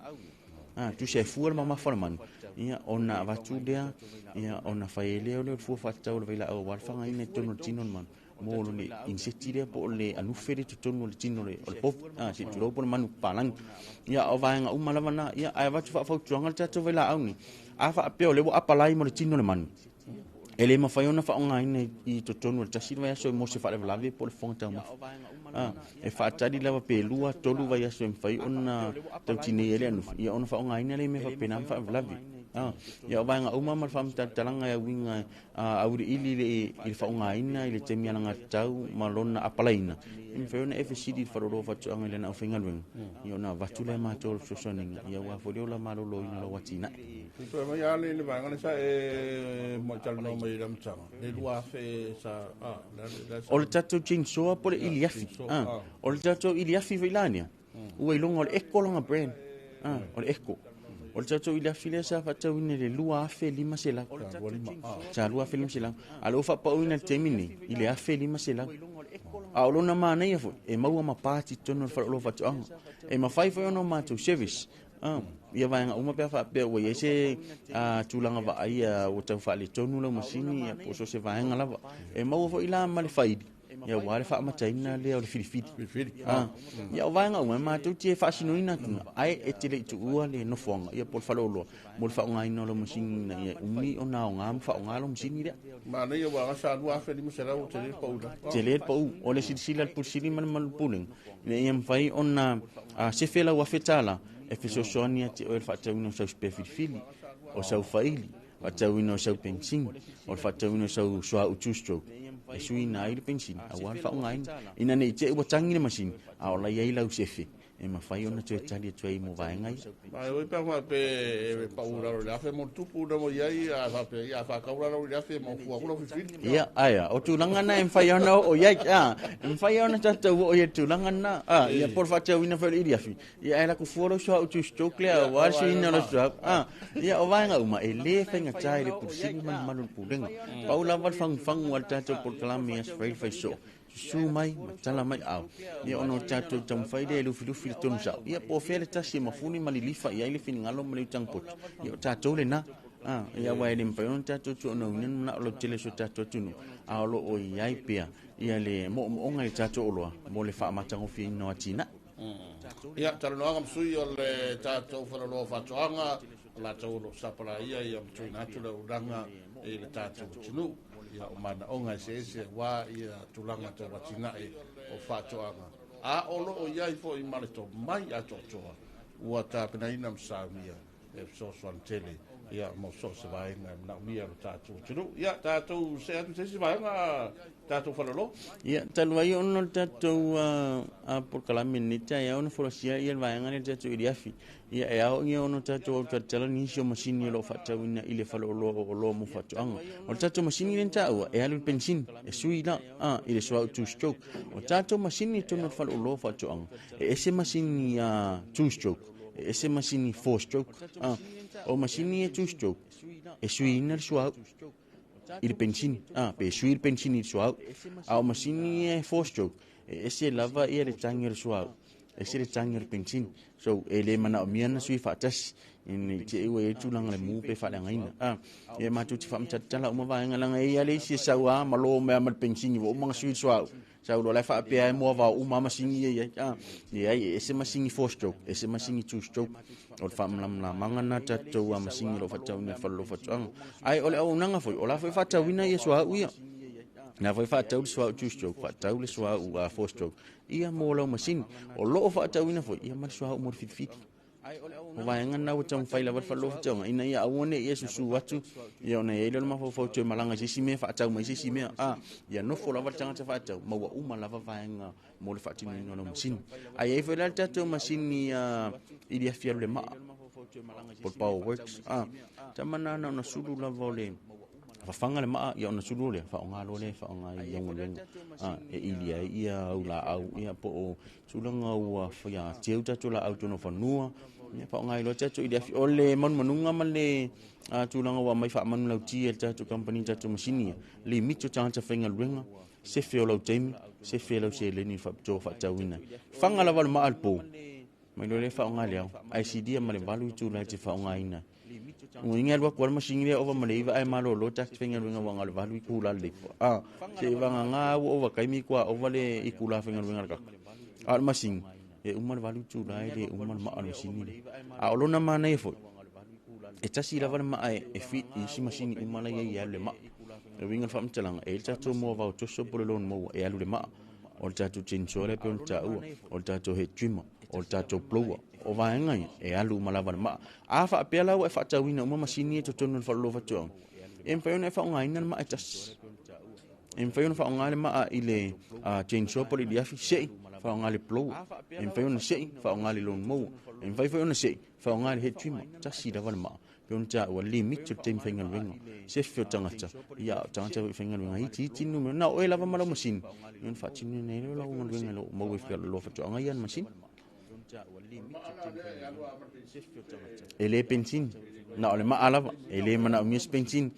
Tusa e fua le mamafa o le manu, ia ona avatu lea, ia ona fai ai lea o le fua faatatau o le vailaau aua le fagaina i totonu o le tino o le manu mo le inseti lea po o le anufe lea i totonu o le tino o le povi, se i tulou po o le manu papalagi. Ia, o vaega uma lava na, ia, ae avatu faafautuaga le tatou vailaau nei. A faapea o lea ua apalai mo le tino o le manu, e le mafai ona faaaogaina i totonu o le tasi le vaiaso mo se faalavelave po o le fofoga taumafa. E faatali lava pe 2, 3 vaiaso e mafai ona tautinei ai le anufu, ia ona faaaogaina lea i mea faapena ma faalavelave. Ia o vaega uma ma le faamatalaga e uiga auiliili i le faaaogaina i le taimi alagatatau ma lona apalaiina, e mafai ona e fesili i le faleoloa o faatoaga i lana aufaigaluega, ia ona avatu lea e matou o le fesoasoaniga, ia aua foi le ola maloloina o lau atinae.
Se i toe aumai lava le vaega lea sa e muai talanoa mai ai i le amataga, le 2000 sa, a, le a sa.
O le tatou chainsaw po o le iliafi, a, o le tatou iliafi foi la lea, ua iloga o le Eco lona brand, a, o le Eco. O le tatou iliafi lea sa faatauina i le 2,500. Sa 2,500. A o lea ua faapauina i le taimi lenei i le 1,500. A o lona manaia foi, e maua ma parts i totonu o le faleoloa faatoaga. E mafai foi ona o matou service ia vaega uma pe a faapea ua i ai se tulaga vaaia ua tau faaletonu lau masini ia po o so o se vaega lava. E maua foi la ma le faili ia aua le faamataina lea o le filifili. Ia o vaega uma e matou te faasinoina atu ae e te le i tuua le nofoaga ia po o le faleoloa mo le faaaogaina o lau masini ina ia umi ona aoga ma faaaoga lau masini lea.
Manaia ua gasa 2,500 ua tele le pau la.
Tele le pau. O le silasila a le Pule Sili ma le Malu Pulega ina ia mafai ona sefe lau $1,000 e fesoasoani ia te oe i le faatauina o sau spare filifili, o sau faili, faatauina o sau penisini, o le faatauina o sau suauu two stroke e suiina ai le penisini aua le faaaogaina. Ina ne i te i ua tagi le masini, a o la e i ai lau sefe e mafai ona toe tali atu ai mo vaega ia.
Ma e oi pe a faapea e pau i lalo i le afe ma tupu na mo i ai, a faapea ia a faatau lalo i le afe ma fua atu lau filifili.
Ia, aia, o tulaga na e mafai ona oo i ai, a, e mafai ona tatou oo i ai i le tulaga lena, a, ia po o le faatauina foi o le iliafi, ia ae laku fua lau suauu two stroke lea aua le suiina o lau suauu, a, ia o vaega uma e le faigata i le Pule Sili ma le mamalu o le Pulega. Pau lava le fagufagu a le tatou polokalame i Aso Faraile fai soo, susu mai ma tala mai aao, ia ona o tatou taumafai lea e lufilufi le tonu sao, ia po o fea le tasi e mafuli ma lilifa i ai le finagalo ma le utaga poto, ia o tatou lena. Ia aua e le mafai ona tatou tuuaunaina le manao lautele o si o tatou atunuu, a o lo o i ai pea ia le moomooga i le tatou oloa mo le faamatagofieina o atinae.
Ia, talanoaga ma sui o le tatou faleoloa o faatoaga, o latou o lo o sapalaia ia ma tuuina atu le auaunaga i le tatou atunuu. Ia, o manaoga eseese aua ia tulaga tau atinae o faatoaga, a o lo o i ai foi ma le tomai atoatoa ua tapenaina ma saunia e fesoasoani tele ia mo so o se vaega e manaomia e lo tatou atunuu. Ia, tatou see atu i se isi vaega tatou faleoloa.
Ia, talu ai ona o le tatou polokalame i lenei taeao na folasia ia le vaega lea i le tatou iliafi. Ia, e ao ia ona tatou autalatala nisi o masini o lo o faatauina i le faleoloa o oloa mo faatoaga. O le tatou masini lea na taua, e alu i le penisini, e sui la i le suauu two stroke. O tatou masini i totonu o le faleoloa o faatoaga, e ese masini two stroke, e ese masini four stroke. O masini e two stroke, e suiina le suauu i le penisini, pe sui le penisini i le suauu. A o masini e four stroke, e ese lava ia le tagi o le suauu, ese le tagi o le penisini. So, e le manaomia na sui faatasi, ina i te i ua i ai tulaga le mu pe faaleagaina. Ia matou te faamatalatala uma vaega leaga e i ai le isi e sau lava ma lo mea ma le penisini ua uma ona sui le suauu. Sau loa la e faapea e moa vao uma masini ia i ai. Leai, e ese masini four stroke, ese masini two stroke. O le faamalamalamaga lena tatou masini o lo o faatauina i le faleoloa faatoaga. Ae o le auaunaga foi, o la foi e faatauina ia suauu ia. La foi e faatau le suauu two stroke, faatau le suauu four stroke ia mo lau masini. O lo o faatauina foi ia ma le suauu mo le filifili. O vaega na ua taumafai lava le faleoloa faatoaga ina ia aua ne i e susu atu ia ona i ai lea o le mafaufau toe malaga i se isi mea faatau mai se isi mea. Ia nofo lava le tagata faatau ma ua uma lava vaega mo le faatinoina o lau masini. Ae i ai foi la le tatou masini i le afialu le maa po le Power Works. Tama na ona sulu lava o le fafaga le maa ia ona sulu lea faaaoga loa lea e faaaoga i au galuega e ili ai ia au laau ia po o tulaga ua ia teu tatou laau i totonu o fanua ia faaaoga ai loa tatou ili afi. O le manumanuga ma le tulaga ua aumai faamanulauti e le tatou kamupani tatou masini ia, limiti o tagata faigaluega, sefe o lau taimi, sefe lau seleni i le faapitoa faatauina. Faga lava le maa i le po, mai loa lea faaaoga le ao, ae silia ma le 8 itula e te faaaogaina. Ua inge alu atu le masini lea ova ma le 9 ae malolo tagata faigaluega ua na o le 8 itula le leipa. Se i vagana ua ova taimi kua ova le itula faigaluega le kaka. A o le masini, e uma le 8 itula e le uma le maa o le masini lea. A o lona manaia foi, e tasi lava le maa e fit i isi masini uma la i ai e alu le maa. E uiga le faamatalaga, e i ai le tatou moa vao toso po o le lawn mower e alu le maa. O le tatou chainsaw lea pei ona taua, o le tatou head trimmer, o le tatou blower. O vaega ia, e alu uma lava le maa. A faapea la ua e faatauina uma masini ia i totonu o le faleoloa faatoaga, e mafai ona e faaaogaina le maa e tasi. E mafai ona faaaoga le maa i le chainsaw po o le iliafi, sei, faaaoga le blower. E mafai ona sei, faaaoga le lawn mower. E mafai foi ona sei, faaaoga le head trimmer. Tasi lava le maa. Pei ona taua, limit o le taimi faigaluega. Sefe o tagata, ia o tagata foi faigaluega itiiti numera. Na o oe lava ma lau masini, ia ona faatinoina ai lea o lau galuega i lou maua i faleoloa faatoaga ia na masini. E le pensini, na o le maa lava, e le manaomia se pensini.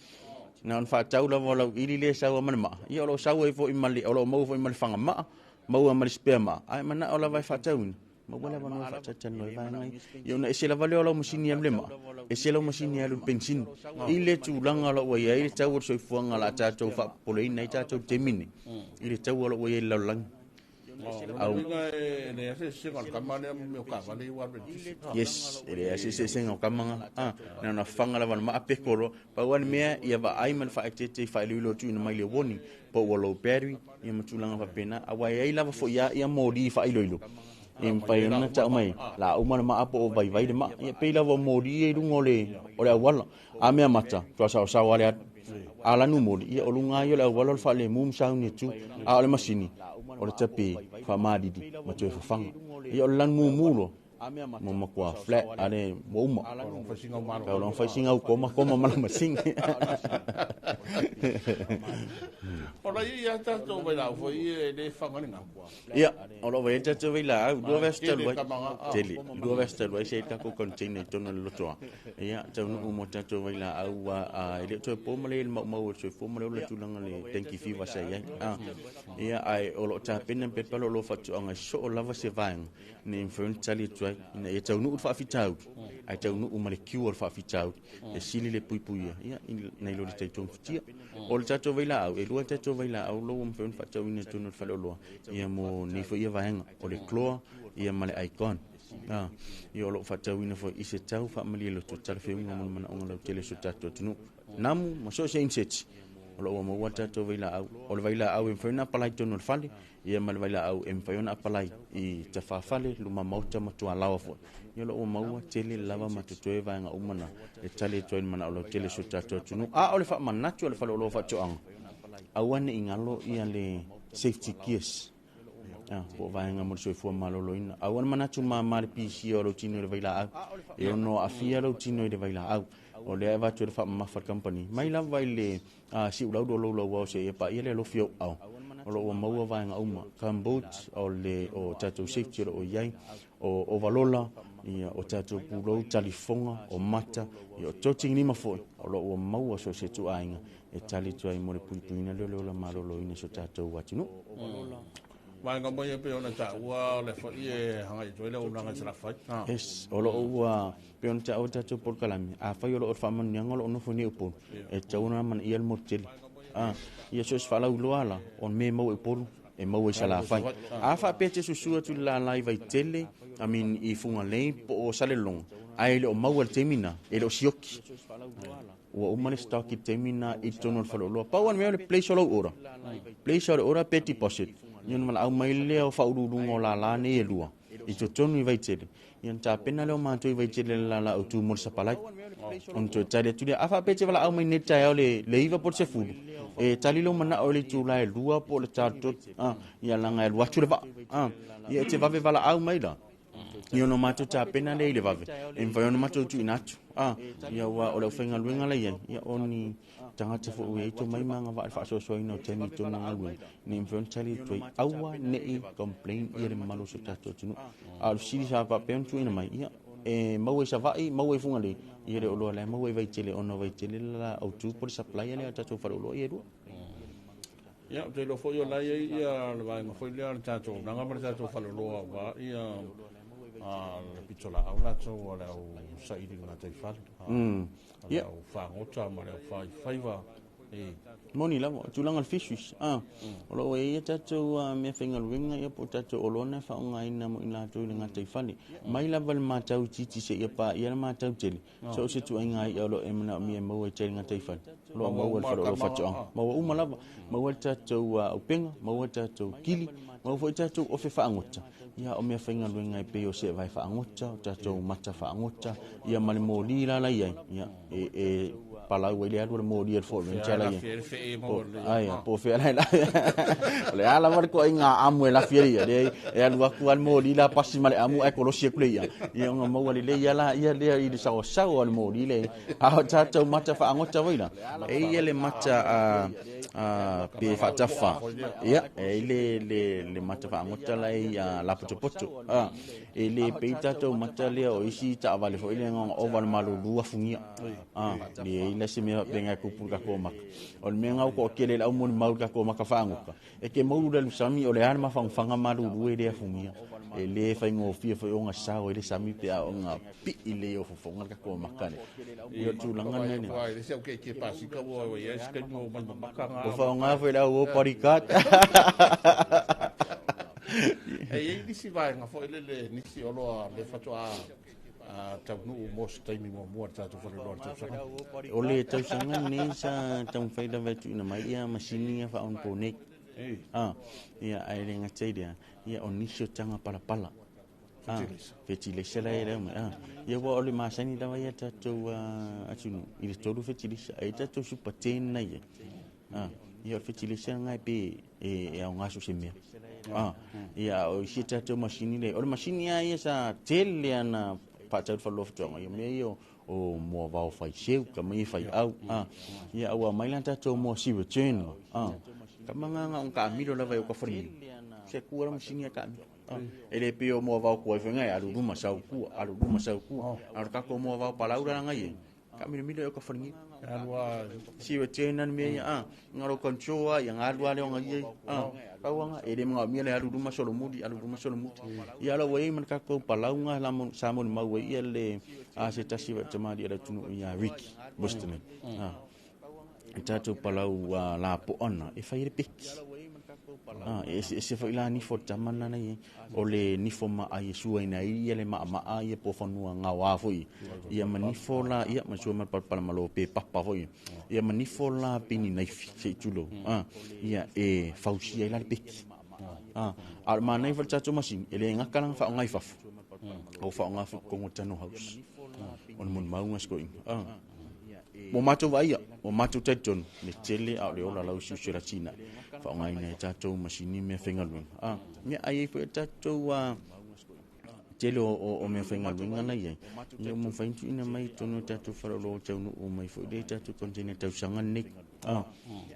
Na ona faatau lava o lauili lea e sau ai ma le maa, ia o lo o sau ai foi ma le, o lo o maua foi ma le faga maa, maua ma le spare maa, ae manao lava e faatauina. Maua le avanoa e faatalitali ai vaega ia. Ia ona ese lava lea o lau masini e alu i le maa, ese lau masini e alu i le pensini. I le tulaga o lo o ua i ai le tau o le soifuaga o le a tatou faapopoleina ai tatou i le taimi lenei, i le tau o lo o ua i ai i le lalolagi. Yes, e leai se eseesega o kama na. Ah, na ona faga lava o le maa peko loa. Pau lava le mea, ia vaai ma le faaeteete i faailoilo e tuuina mai le warning, po ua low battery, ia ma tulaga faapena. Aua e i ai lava foi a ia moli faailoilo e mafai ona tau mai, la uma le maa po o vaivai le maa. Ia pei lava o moli ia i luga o le, o le auala. A mea mata, tua saosao lava le alu. A lanu moli, ia o luga lava ia o le auala o le faalemu ma sauni atu. A o le masini, o le tape faamalili ma toe fafaga. Ia o le lanu mumu loa, ma matua flat ale ua uma. Tau loa fai sina au koma koma ma la masini.
O la ia tatou vailaau foi e le faga le gau.
Ia, o lo o i ai tatou vailaau, lua vaiaso talu ai. Tele, lua vaiaso talu ai sa i ai le tatou container i totonu o le lotoa. Ia, taunuu mo tatou vailaau, a e le o toe po ma le i le maumau o le soifua ma le ola tulaga le dengue fever sa i ai. Ia, ae o lo o tapena pepa o lo o faatoaga e soo lava se vaega ina ia mafai ona tali atu ai, ina ia taunuu le faafitauli, ae taunuu ma le cure o le faafitauli, e sili le puipuia, ia, nai lo le tai togafitia. O le tatou vailaau, e lua tatou vailaau lo ua mafai ona faatauina i totonu o le faleoloa, ia mo nei foi ia vaega, o le chlor, ia ma le icon. Ia o lo o faatauina foi i se tau faamalie loto talafeauga mo le manaoga lautele o si o tatou atunuu. Namu ma so o se insect, o lo o ua maua le tatou vailaau. O le vailaau e mafai ona apalai i totonu o le fale, ia ma le vailaau e mafai ona apalai i tafafale, luma maota ma tualaoa foi. Ia o lo o ua maua tele lava ma totoe vaega uma na e tali atu ai le manao lautele o si o tatou atunuu. A o le faamanatu a le faleoloa faatoaga, aua ne i galo ia le safety gears. Po o vaega mo le soifua maloloina. Aua le manatu mama le pisia o lou tino i le vailaau. E ono aafia lou tino i le vailaau. O lea e avatu ai le faamamafa a le kamupani. Mai lava i le siulau lo lou ao seia paia le alofi o au. O lo o ua maua vaega uma. Gumboot, o le o tatou safety o lo o i ai, o ovalola, ia, o tatou pulou, talifoga, o mata, ia, o totigilima foi, o lo o ua maua so o se ituaiga e tali atu ai mo le puipuiga lea o le ola maloloina o si o tatou atunuu.
Vaega mai e pei ona taua o le foi e agai atu ai le auaunaga i Salafai.
Yes, o lo o ua pei ona taua le tatou polokalame, afai o lo o le faamanuiaga o lo o nofo nei i Upolu, e tatau ona amanaia le motu tele. Ia so o se faalauiloa la, o le mea e maua i Upolu, e maua i Salafai. A faapea te susu atu i le lala i Vaitele, I mean i Fugalei po o Salelologa, ae le o maua i le taimi lena, e le o sioki. Ua uma le stock i le taimi lena i totonu o le faleoloa. Pau lava le mea o le place o lou order. Place o le order pe deposit. Ia ona valaau mai lea o faauluuluga o lala nei e lua i totonu i Vaitele. Ia ona tapena lea o matou i Vaitele le lala autu mo le sapalai. Ona toe tali atu lea, a faapea e te valaau mai nei i le taeao le 9 po o le 10, e tali lou manao i le itula e 2 po o le ta 3, ia leaga e alu atu le vaa. Ia e te vave valaau mai la. Ia ona matou tapena lea i le vave, e mafai ona matou tuuina atu. Ia aua o le aufaigaluega la i ai, ia o ni tagata foi ua i ai tomai ma agavaa i le faasoasoaina o taimi i totonu o galuega, ina ia mafai ona tali atu ai, aua ne i complain ia le mamalu o si o tatou atunuu. A o le fesili sa faapea ona tuuina mai, ia, e maua i Savaii, maua i Fugalei, ia le oloa la e maua i Vaitele ona o Vaitele le la autu po o le supplier lea a tatou faleoloa ia e lua.
Ia, ou te iloa foi o la e i ai ia le vaega foi lea o le tatou auaunaga ma le tatou faleoloa aua ia le pitolaau latou a le au saili i le gataifale, a le au fagota ma le au faifaiva.
Moni lava, o tulaga o le fisheries, o lo o i ai a tatou mea faigaluega ia po o tatou oloa na e faaaogaina mo i latou i le gataifale. Mai lava i le matau itiiti seia paia le matau tele, So o se ituaiga i'a o lo o e manaomia e maua i tai i le gataifale, o lo o maua i le faleoloa faatoaga. Maua uma lava, maua le tatou upega, maua le tatou kili, maua foi tatou ofe faagota. Ia, o mea faigaluega e pei o seevae faagota, o tatou mata faagota, ia ma le moli la la i ai, ia, e palau ai le alu o le moli a le Fort Ranger la i ai. Aia, po o fea la e O le a lava le toaiga amu e lafi ai ia, leai, e alu atu lava le moli la pasi ma le amu ae kolosi atu le i'a. Ia ona maua lelei lava la ia lea i le saoasao a le moli le. A o tatou mata faagota foi la, e i ai le mata a pe faatafa. Ia, e i ai le mata faagota la e lapotopoto. E le pei tatou mata lea o isi taavale foi lea ona ova le malulu afugia. Le ai la se mea faapena e tupu i le tatou maka. O le mea lena ua toatele i le aumolimau i le tatou maka faagoka, e te maulu i le alu sami o le a le mafagofaga malulu e le afugia. E le faigofie foi ona sao ai le sami pe a ona pii lelei o fofoga le tatou maka lea. Ia o le tulaga lena ina. Ua faaaoga foi le au o bodyguard.
E i ai nisi vaega foi lele, nisi oloa le faatoa taunuu mo se taimi muamua le tatou faleoloa i le tausaga.
O le tausaga lenei sa taumafai lava e tuuina mai ia masini ia faaonaponei. Ia, ae le gata i lea, ia o nisi o taga palapala. Fetilesa la e mai. Ia ua o le masani lava ia tatou atunuu i le 3 fetilesa. Ai tatou super 10 na ia. Ia o le fetilesa ngai pe e aoga so se mea. Ia o isi tatou masini le. O le masini a ia sa tele ana faatau le faleoloa faatoaga. Ia mea ia o moa vao fai seu, ka mai fai au. Ia ua mai la tatou moa si return. Ka manga nga on ka milo lava i o ka wharingi. Se kua la masini a ka milo. E le pei o moa vao kua i whengai, alu luma sau kua, alu luma sau kua. Alu kako moa vao palaura ngai e. Ka milo milo e o ka wharingi. Si return nan mea ia, ngā ro control a, ia ngā alua leo ngā ia, kauanga, e le mga mia le alu luma solomuli, alu luma solomuli. Ia ala ua i man kako palaunga, la mo, sa mo ni mau ia le, se tasi wa tamari ala tunu ia Ricky, Western. E tātou palau la po ana, e whai re peki. E se whai la nifo tamana nei, o le nifo ma ai sua ina ia le maa maa ia po whanua ngā wā foi. Ia ma nifo la, ia ma sua ma palpala malo pe papa foi. Ia ma nifo la pini naifi, se i tulo. Ia e fausia i la le peki. A ma nei whai tātou masini, e le ngaka langa wha o ngai fafu. O wha o ngā fu kongo tano house. O na mun maunga sko inga. Mo mātou vaia, mo mātou taitonu, le tele a o le ola lau siusi la tina. Wha o ngai nei tātou masini mea whengaluenga. Mea ai e fwe tātou tele o mea whengaluenga nei ai. Ia mo whaintu ina mai tonu tātou wharolo taunu o mai fwe le tātou konteina tausanga nei.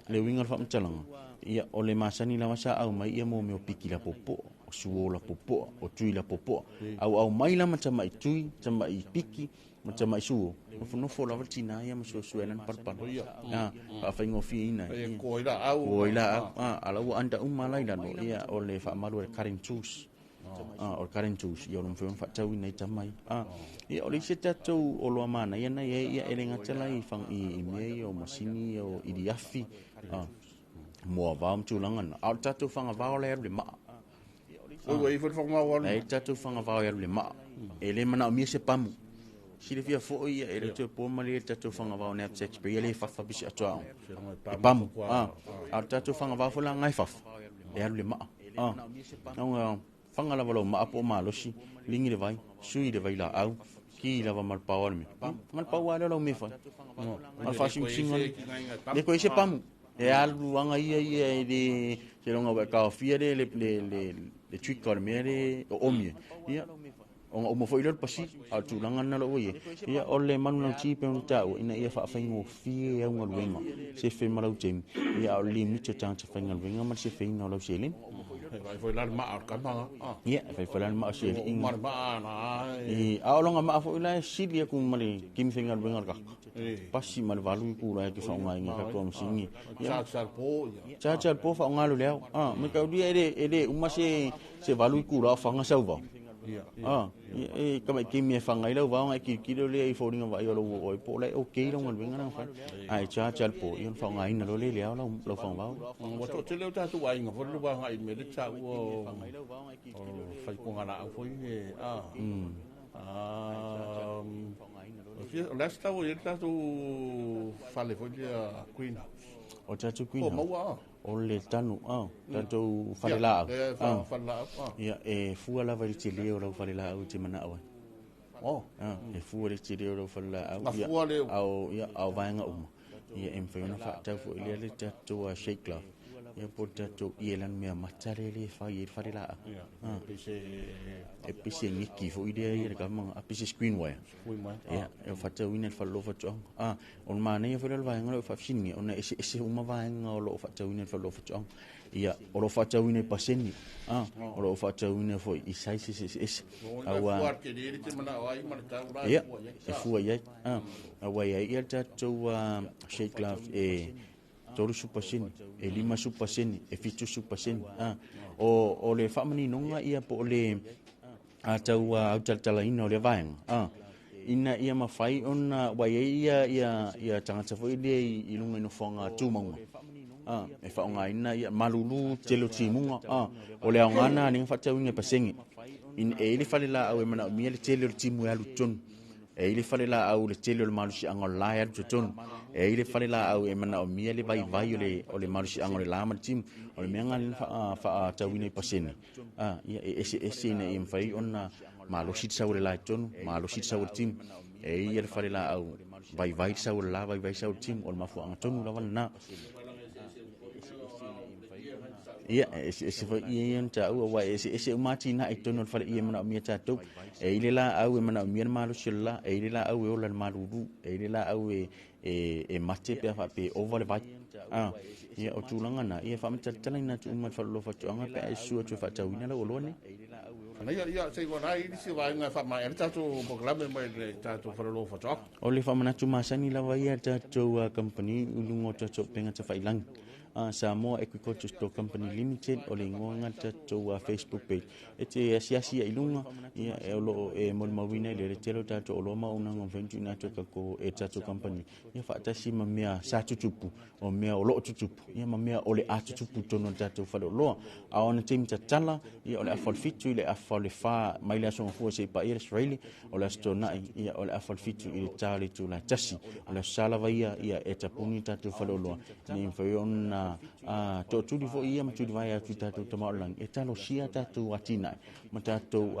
Le winga le whaamatalanga. Ia o le masani lawa sa au mai ia mo meo piki la popo, o suo la popo, o tui la popo. Au au mai la matama i tui, tama i piki, matama i suo. Nofo lava tina ia ma suo nan palpala. Pa whaingo fia ina.
Ko ila au.
Ko ila au. Ala ua anda uma lai lalo. Ia o le whaamalu e current tools. O le current tools. Ia o le mwhewang whaatau ina i tamai. Ia o le isi tātou o loa mana. Ia na ia ia ele ngatala i whang i mea ia o masini ia o iriafi. Moa vao mtulanga na. A o tātou whanga vao le aru le maa.
Oi, oi, whanga vao aru.
E tātou whanga vao aru le maa. E le mana o mia se pamu. Sile fia foi ia e le toe pō mali e tātou whanga vao ne apse pe ia le whawha bisi atua au. E pamu. A o tātou whanga vao fo la ngai whawha. E aru le maa. Au whanga lava lau maa po malosi. Lingi le vai. Sui le vai la au. Ki lava malpau ale me. Malpau ale lau me whai. Malwhasi msinga. Le koe se pamu. E alu anga ia ia e le se longa wa ka fia le le le le trika le mea le o omie. Ia o ngā umofo i le pasi a tūlanga na lo ia. Ia o le manu nang tipe o tau ina ia whaawhaingo fie au ngā luenga. Se whe marau temi. Ia o le mito tāngata whainga luenga ma se whainga o lau seleni.
Whai whai lale maa o kamanga.
Ia, whai whai lale maa o seleni.
Mare maa na.
A o longa maa fo ila e sili aku ma le kimi whainga luenga le kaka. Pasi ma le valu i kura e te whaonga inga katoa masingi.
Cha po.
Cha po whaonga lo leo. Me kauria e le uma se valu i kura o whanga sau vau. E kama i kimi e whangai lau vau ngai kirikiri o lea i fōringa vai o lau o e po lai o kei lau ngaluenga nang whai. Ai cha cha po i on whaonga ina lo le leo lau whanga vau.
Wa tō te leo tātou ainga fo le wanga i me le tau o whai konga la au fo i e. O last tau i tātou whale fo i lea Queen House.
O tātou Queen House.
O maua.
O le tanu, tātou whale la au.
Whale la au.
Ia, e fua lava i te leo lau whale la au te mana au. E fua le te leo lau whale la au.
Nga fua leo.
Ia, au vaenga uma. Ia, e mwhaiona whaatau fo i lea le tātou shake glove. Ia po o le tatou ie lanu mea mata lea le fai ai le fale laau. E pei se giki foi lea ia le kama a pei se screen wire. Ia, e faatauina i le faleoloa o faatoaga. O le manaia foi lea o le vaega lea o faafesiligia ona e eseese uma vaega o lo o faatauina i le faleoloa o faatoaga. Ia, o lo o faatauina i pasene, o lo o faatauina foi i sizes eseese. Aua ia, e fua i ai. Aua e i ai ia le tatou shade glove e 30%, e 50%, e 70%. O le faamaninoga ia po o le tau autalatalaina o lea vaega, ina ia mafai ona ua i ai ia tagata foi lea i luga i nofoaga tumauga, e faaaogaina ia malulu tele o timuga. O le aoga lena lea na faatauina i pasene. E i ai le fale laau e manaomia le tele o le timu e alu i totonu. E i ai le fale laau le tele o le malosiaga o le la e alu i totonu. E i ai le fale laau e manaomia le vaivai o le malosiaga o le la ma le timu. O le mea lena lea na faatauina i pasene, ia e eseese ina ia mafai ona malosi le sau o le la i totonu, malosi le sau o le timu. E i ai le fale laau vaivai le sau o le la, vaivai le sau o le timu. O le mafuaaga tonu lava lena. Ia, e eseese foi ie ia na taua, aua e eseese uma atinae i totonu o le fale ie e manaomia tatou. E i ai le laau e manaomia le malosi o le la, e i ai le laau e ola i le malulu, e i ai le laau e mate pe a faapea e ova le vai. Ia, o tulaga na, ia e faamatalatalaina atu uma i le faleoloa faatoaga pe a e susu atu e faatauina lau oloa nei.
Ia, ia, se i ua i nisi vaega e faamaea le tatou polokalame mai le tatou faleoloa faatoaga.
O le faamanatu masani lava ia a le tatou kamupani i luga o tatou upega tafailagi. Samoa Agriculture Store Company Limited, o le igoa lena o le tatou Facebook page. E te asiasi ai i luga, ia, e o lo o e molimauina i le tele o tatou oloa ma auaunaga ua mafai ona tuuina atu e tatou company, ia faatasi ma mea sa tutupu, o mea o lo o tutupu, ia ma mea o le a tutupu i totonu o le tatou faleoloa. A o ona taimi tatala, ia o le afa o le 7 i le afa o le 4 mai le Aso Gafua seia paia le Aso Faraile, o le Aso Toonai, ia o le afa o le 7 i le ta o le itula e 1. O le Aso Sa lava ia, ia e tapuni le tatou faleoloa, ina ia mafai ona tootuli foi ia ma tulivae atu i tatou tamaoalagi e talosia tatou atinae ma tatou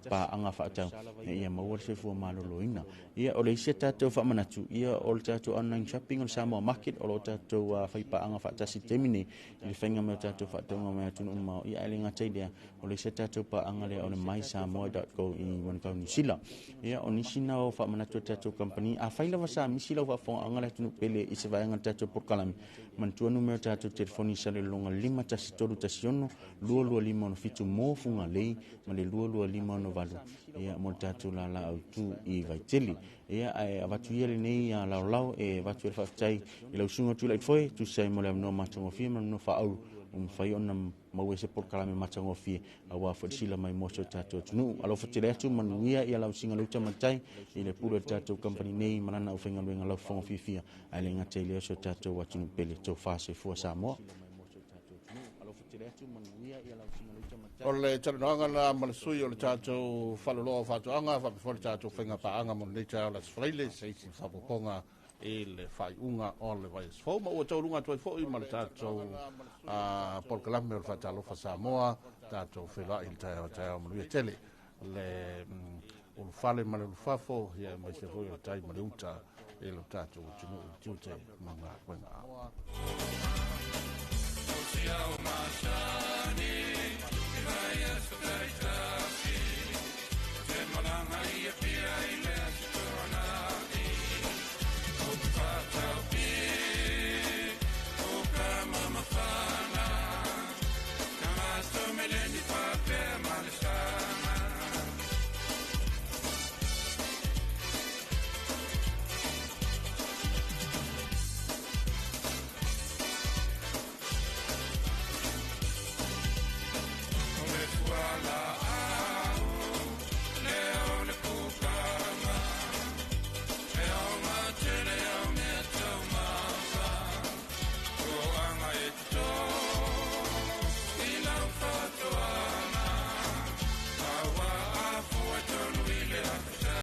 paaga faatau ina ia maua le soifua maloloina. Ia, o le isi a tatou faamanatu, ia o le tatou online shopping o le Samoa Market, o lo o tatou faipaaga faatasi i le taimi nei i le faiga mai o tatou faatauga mai atunuu mamao. Ia, ae le gata i lea, o le isi a tatou paaga lea o le mysamoa.co i Wanakau, Niu Sila. Ia, o nisi na o faamanatu a tatou kamupani. Afai lava sa misi lau faafofogaaga le atunuu pele i se vaega o le tatou polokalame, manatua numera o tatou telefoni i salelologa 51316 22567 mo Fugalei ma le 22568, ia, mo le tatou lala autu i Vaitele. Ia, ae avatu ia lenei laolao e avatu ai le faafetai i lau susuga Tulai Foe, tusa ai mo le avanoa matagofie ma le avanoa faaulu ua mafai ona maua ai se polokalame matagofie aua foi le sila mai mo si o tatou atunuu. Alofa tele atu, manuia ia lau susuga Leuta Matai i le pule o le tatou company nei ma lana aufaigaluega laufofoga fiafia, ae le gata i lea o si o tatou atunuu pele. Tofa soifua Samoa.
O le talanoaga lena ma le sui o le tatou faleoloa o faatoaga faapea foi le tatou faiga paaga mo lenei taeao o le Aso Faraile, se isi faaopoopoga i le faaiuga o le vaiaso fou, ma ua taualuga atu ai foi ma le tatou polokalame o le Faatalofa Samoa. Tatou feiloai i le taeao, taeao manuia tele le ulufale ma le ulufafo, ia aemaise foi o le tai ma le uta i lo tatou atunuu i tiute ma galuega.